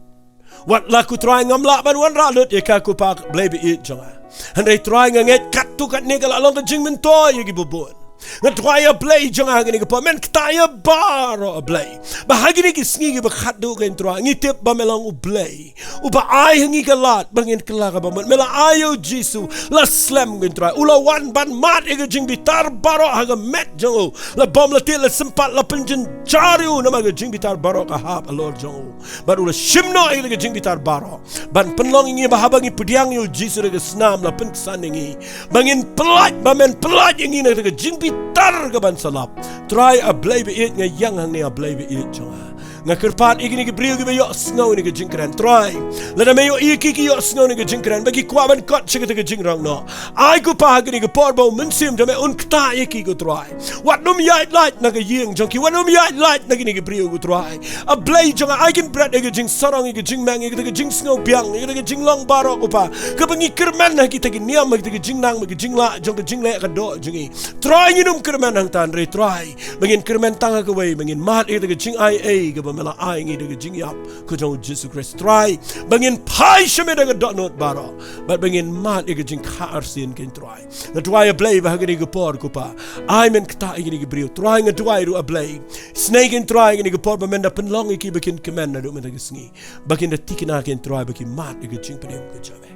Wat la, ko Trai, ngam lah ban wanrah lut ïa ka, ko Pa Blei ba ïeit jong nga. Hynrei, Trai, nga ngeit katto katne ka la long ka jingmyntoi ïa kiba bun. Nga duwai, A Blei jong nga, ha kane ka por, men ktah ïa baroh, A Blei, ba ha kine ki sngi kiba khatduh kein, Trai, ngi tip ba me long U Blei uba ai ha ngi ka lad ba ngin kylla kaba mut. Me la ai ïa U Jisu, la slem kein, Trai, u la wan ban mad ïa ka jingbitar baroh ha ka met jong u. La bom, la tied, la sympat, la pynjynjar ïa u, namar ka jingbitar baroh ka hap halor jong u. Bad u la shim noh ïa ka jingbitar baroh ban pynlong ïa ngi ba haba ngi pdiang ïa U Jisu da ka snam, la pynksan ïa ngi, ba ngin pyllait, ba men pyllait ïa ngi na ka jingbitar kaban sa lap. Trai, A Blei ba ïeit, nga ïeng hangne, A Blei ba ïeit jong nga. Nga kyrpad ïa kine ki briew kiba ïohsngew ïa kane ka jingkren, Trai. Lada me ïohi ïa ki, ki ïohsngew ïa kane ka jingkren ba ki kwah ban kot sha kata ka jingrong noh, ai, ko Pa, ha kane ka por ba U Mynsiem jong me un ktah ïa ki, ko Trai. Wat nym ïaid lait na ka ïing jong ki, wat nym ïaid lait na kine ki briew, ko Trai. A Blei jong nga, ai kin bret ïa ka jingsarong, ïa ka jingmeng, ïa ka jingsngewbiang, ïa ka jinglong baroh, ko Pa, kaba ngi kyrmen ha kita ki niam, ha kita ki jingnang, ha ki jinglah jong ka jingleh ka doh jong ngi. Trai, ngin ym kyrmen hangta, hynrei, Trai, ba ngin kyrmen tang ha kawei, ba ngin mad ïa ka jingaiei kaba me la ai ngi da ka jingïap ka jong U Jisu Khrist, Trai, ba ngin phai sha me da ka dohnud baroh, bad ba ngin mad ïa ka jingkha arsien kein, Trai. Nga duwai, A Blei, ba ha kane ka por, ko Pa, ai men ktah ïa kine ki briew, Trai. Nga duwai ruh, A Blei, isynei kein, Trai, kane ka por ba men da pynlong ïa ki ba kin kmen naduh mynta ka sngi, ba kin da thikna kein, Trai, ba kin mad ïa ka jingpynim ka jong me.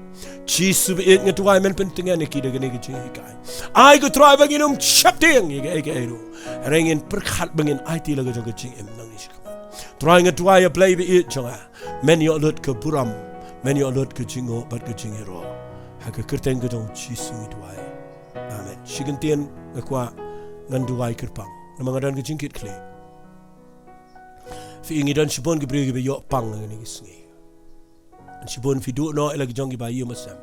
Jisu ba ïeit, nga duwai men pyntngen ïa ki da kane ka jinghikai. Ai, ko Trai, ba ngin ym sheptieng ïa kaei kaei ruh, hynrei ngin pyrkhat ba ngin aiti la ka jong ka jingim nangne shakhmat. Trai, nga duwai, A Blei ba ïeit jong nga, men ïoh lut ka burom, men ïoh lut ka jingnguh bad ka jingïaroh. Ha ka kyrteng ka jong U Jisu ngi duwai. Amen. Shi kyntien nga kwah ngan duwai kyrpang, namar nga don ka jingkitkhlieh. Phi i, ngi don shibun ki briew kiba ïoh pang ha kine ki sngi. Don shibun phi duh noh ïa la ki jong kiba ïoh masem.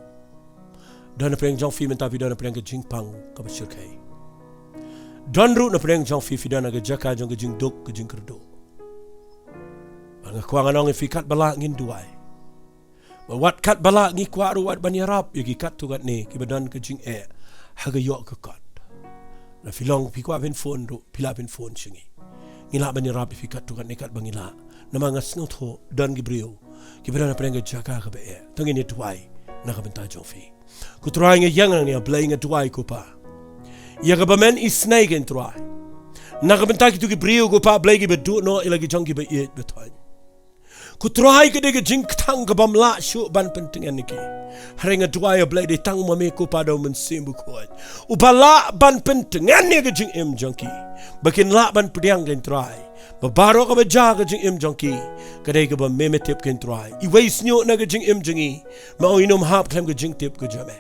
Don na pdeng jong phi mynta, phi don na pdeng ka jingpang kaba shyrkhei. Don ruh na pdeng jong phi, phi don ha ka jaka jong ka jingduk, ka jingkyrduh. Bad nga kwah ngan ong ïa phi, katba lah ngin duwai. Bad wat katba lah, ngi kwah ruh wat ban ïarap ïa ki katto katne kiba don ka jingeh ha ka ïoh ka kot. Lada phi long phi kwah phin phone ruh, phi lah phin phone sha ngi. Ngi lah ban ïarap ïa phi katto katne katba ngi lah. Namar nga sngewthuh don ki briew kiba don na pdeng ka jaka kaba eh. To ngin ïa duwai na ka bynta jong phi. Ko Trai, nga ïeng hangne, A Blei, nga duwai, ko Pa, ïa kaba men isynei kein, Trai, na ka bynta kito ki briew, ko Pa, Blei, kiba duh noh ïa la ki jong kiba ïeit ba thoiñ. Ko Trai, ka dei ka jingkthang kabym lah shuh ban pyntngen ïa ki. Hynrei nga duwai, A Blei, dei tang ma me ko Pa da U Mynsiem Bakhuid uba lah ban pyntngen ïa ka jingim jong ki, ba kin lah ban pdiang, ko Trai, ba baroh kaba jia ka jingim jong ki ka dei kaba me me tip, ko Trai. Iwei i sngewthuh na ka jingim jong ngi, me ong in ym hap khlem ka jingtip ka jong me.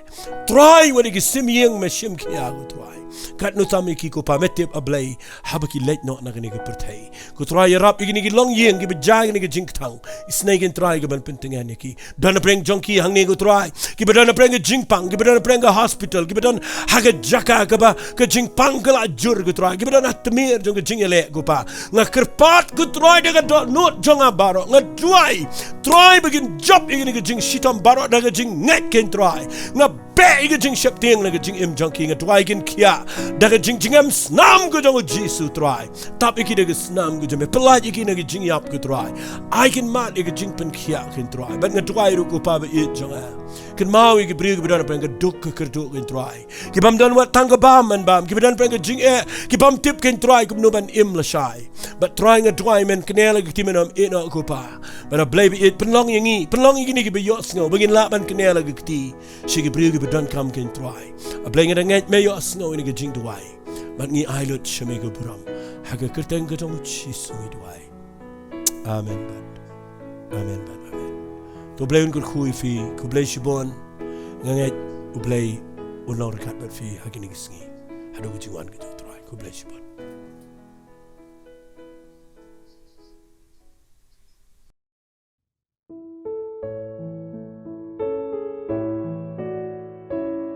Trai, wat ïa ki sim ïing me shim khia, ko Trai. Katno tam ïa ki ko Pa me tip, A Blei, haba ki leit noh na kane ka pyrthei, ko Trai, ïarap ïa kine ki longïing kiba jia ïa kane ka jingkthang. Isynei, ko Trai, ka ban pyntngen ïa ki. Don napdeng jong ki hangne, ko Trai, kiba don napdeng ka jingpang, kiba don napdeng ka hospital, kiba don ha ka jaka kaba ka jingpang ka la jur, ko Trai, kiba don ha tmier jong ka jingïaleh, ko Pa. Nga kyrpad, ko Trai, da ka dohnud jong nga baroh, nga duwai, Trai, ba kin jop ïa kane ka jingshitom baroh da ka jingngeit, ko Trai. Nga beh ïa ka jingsheptieng na ka jingim jong ki. Nga duwai kin khia da ka jingjngem snam ka jong U Jisu, Trai. Tap ïa ki da ka snam ka jong me. Pyllait ïa ki na ka jingïap, ko Trai. Ai kin mad ïa ka jingpynkhiah, ko Trai. Bad nga duwai ruh, ko Pa ba ïeit jong nga, kynmaw ïa ki briew kiba don napdeng ka duk ka kyrduh, ko Trai, ki bym don wat tang ka bam ban bam, kiba don napdeng ka jingeh, ki bym tip, ko Trai, kumno ban im lashai. Bad Trai, nga duwai men kynnoh ïa ki kti, men ym ïehnoh, ko Pa. Bad A Blei ba ïeit, pynlong ïa ngi, pynlong ïa kine kiba ïohsngew ba ngin lah ban kynnoh ïa ki kti sha ki briew kiba donkam, ko Trai. A Blei, nga da ngeit me ïohsngew ïa kane ka jingduwai, bad ngi ai lut sha me ka burom. Ha ka kyrteng ka jong U Jisu ngi duwai. Amen bad amen bad amen. To U Blei un kyrkhu ïa phi. Khublei shibun. Nga ngeit U Blei un long ryngkat bad phi ha kine ki sngi, haduh ka jingwan ka jong U Trai. Khublei shibun.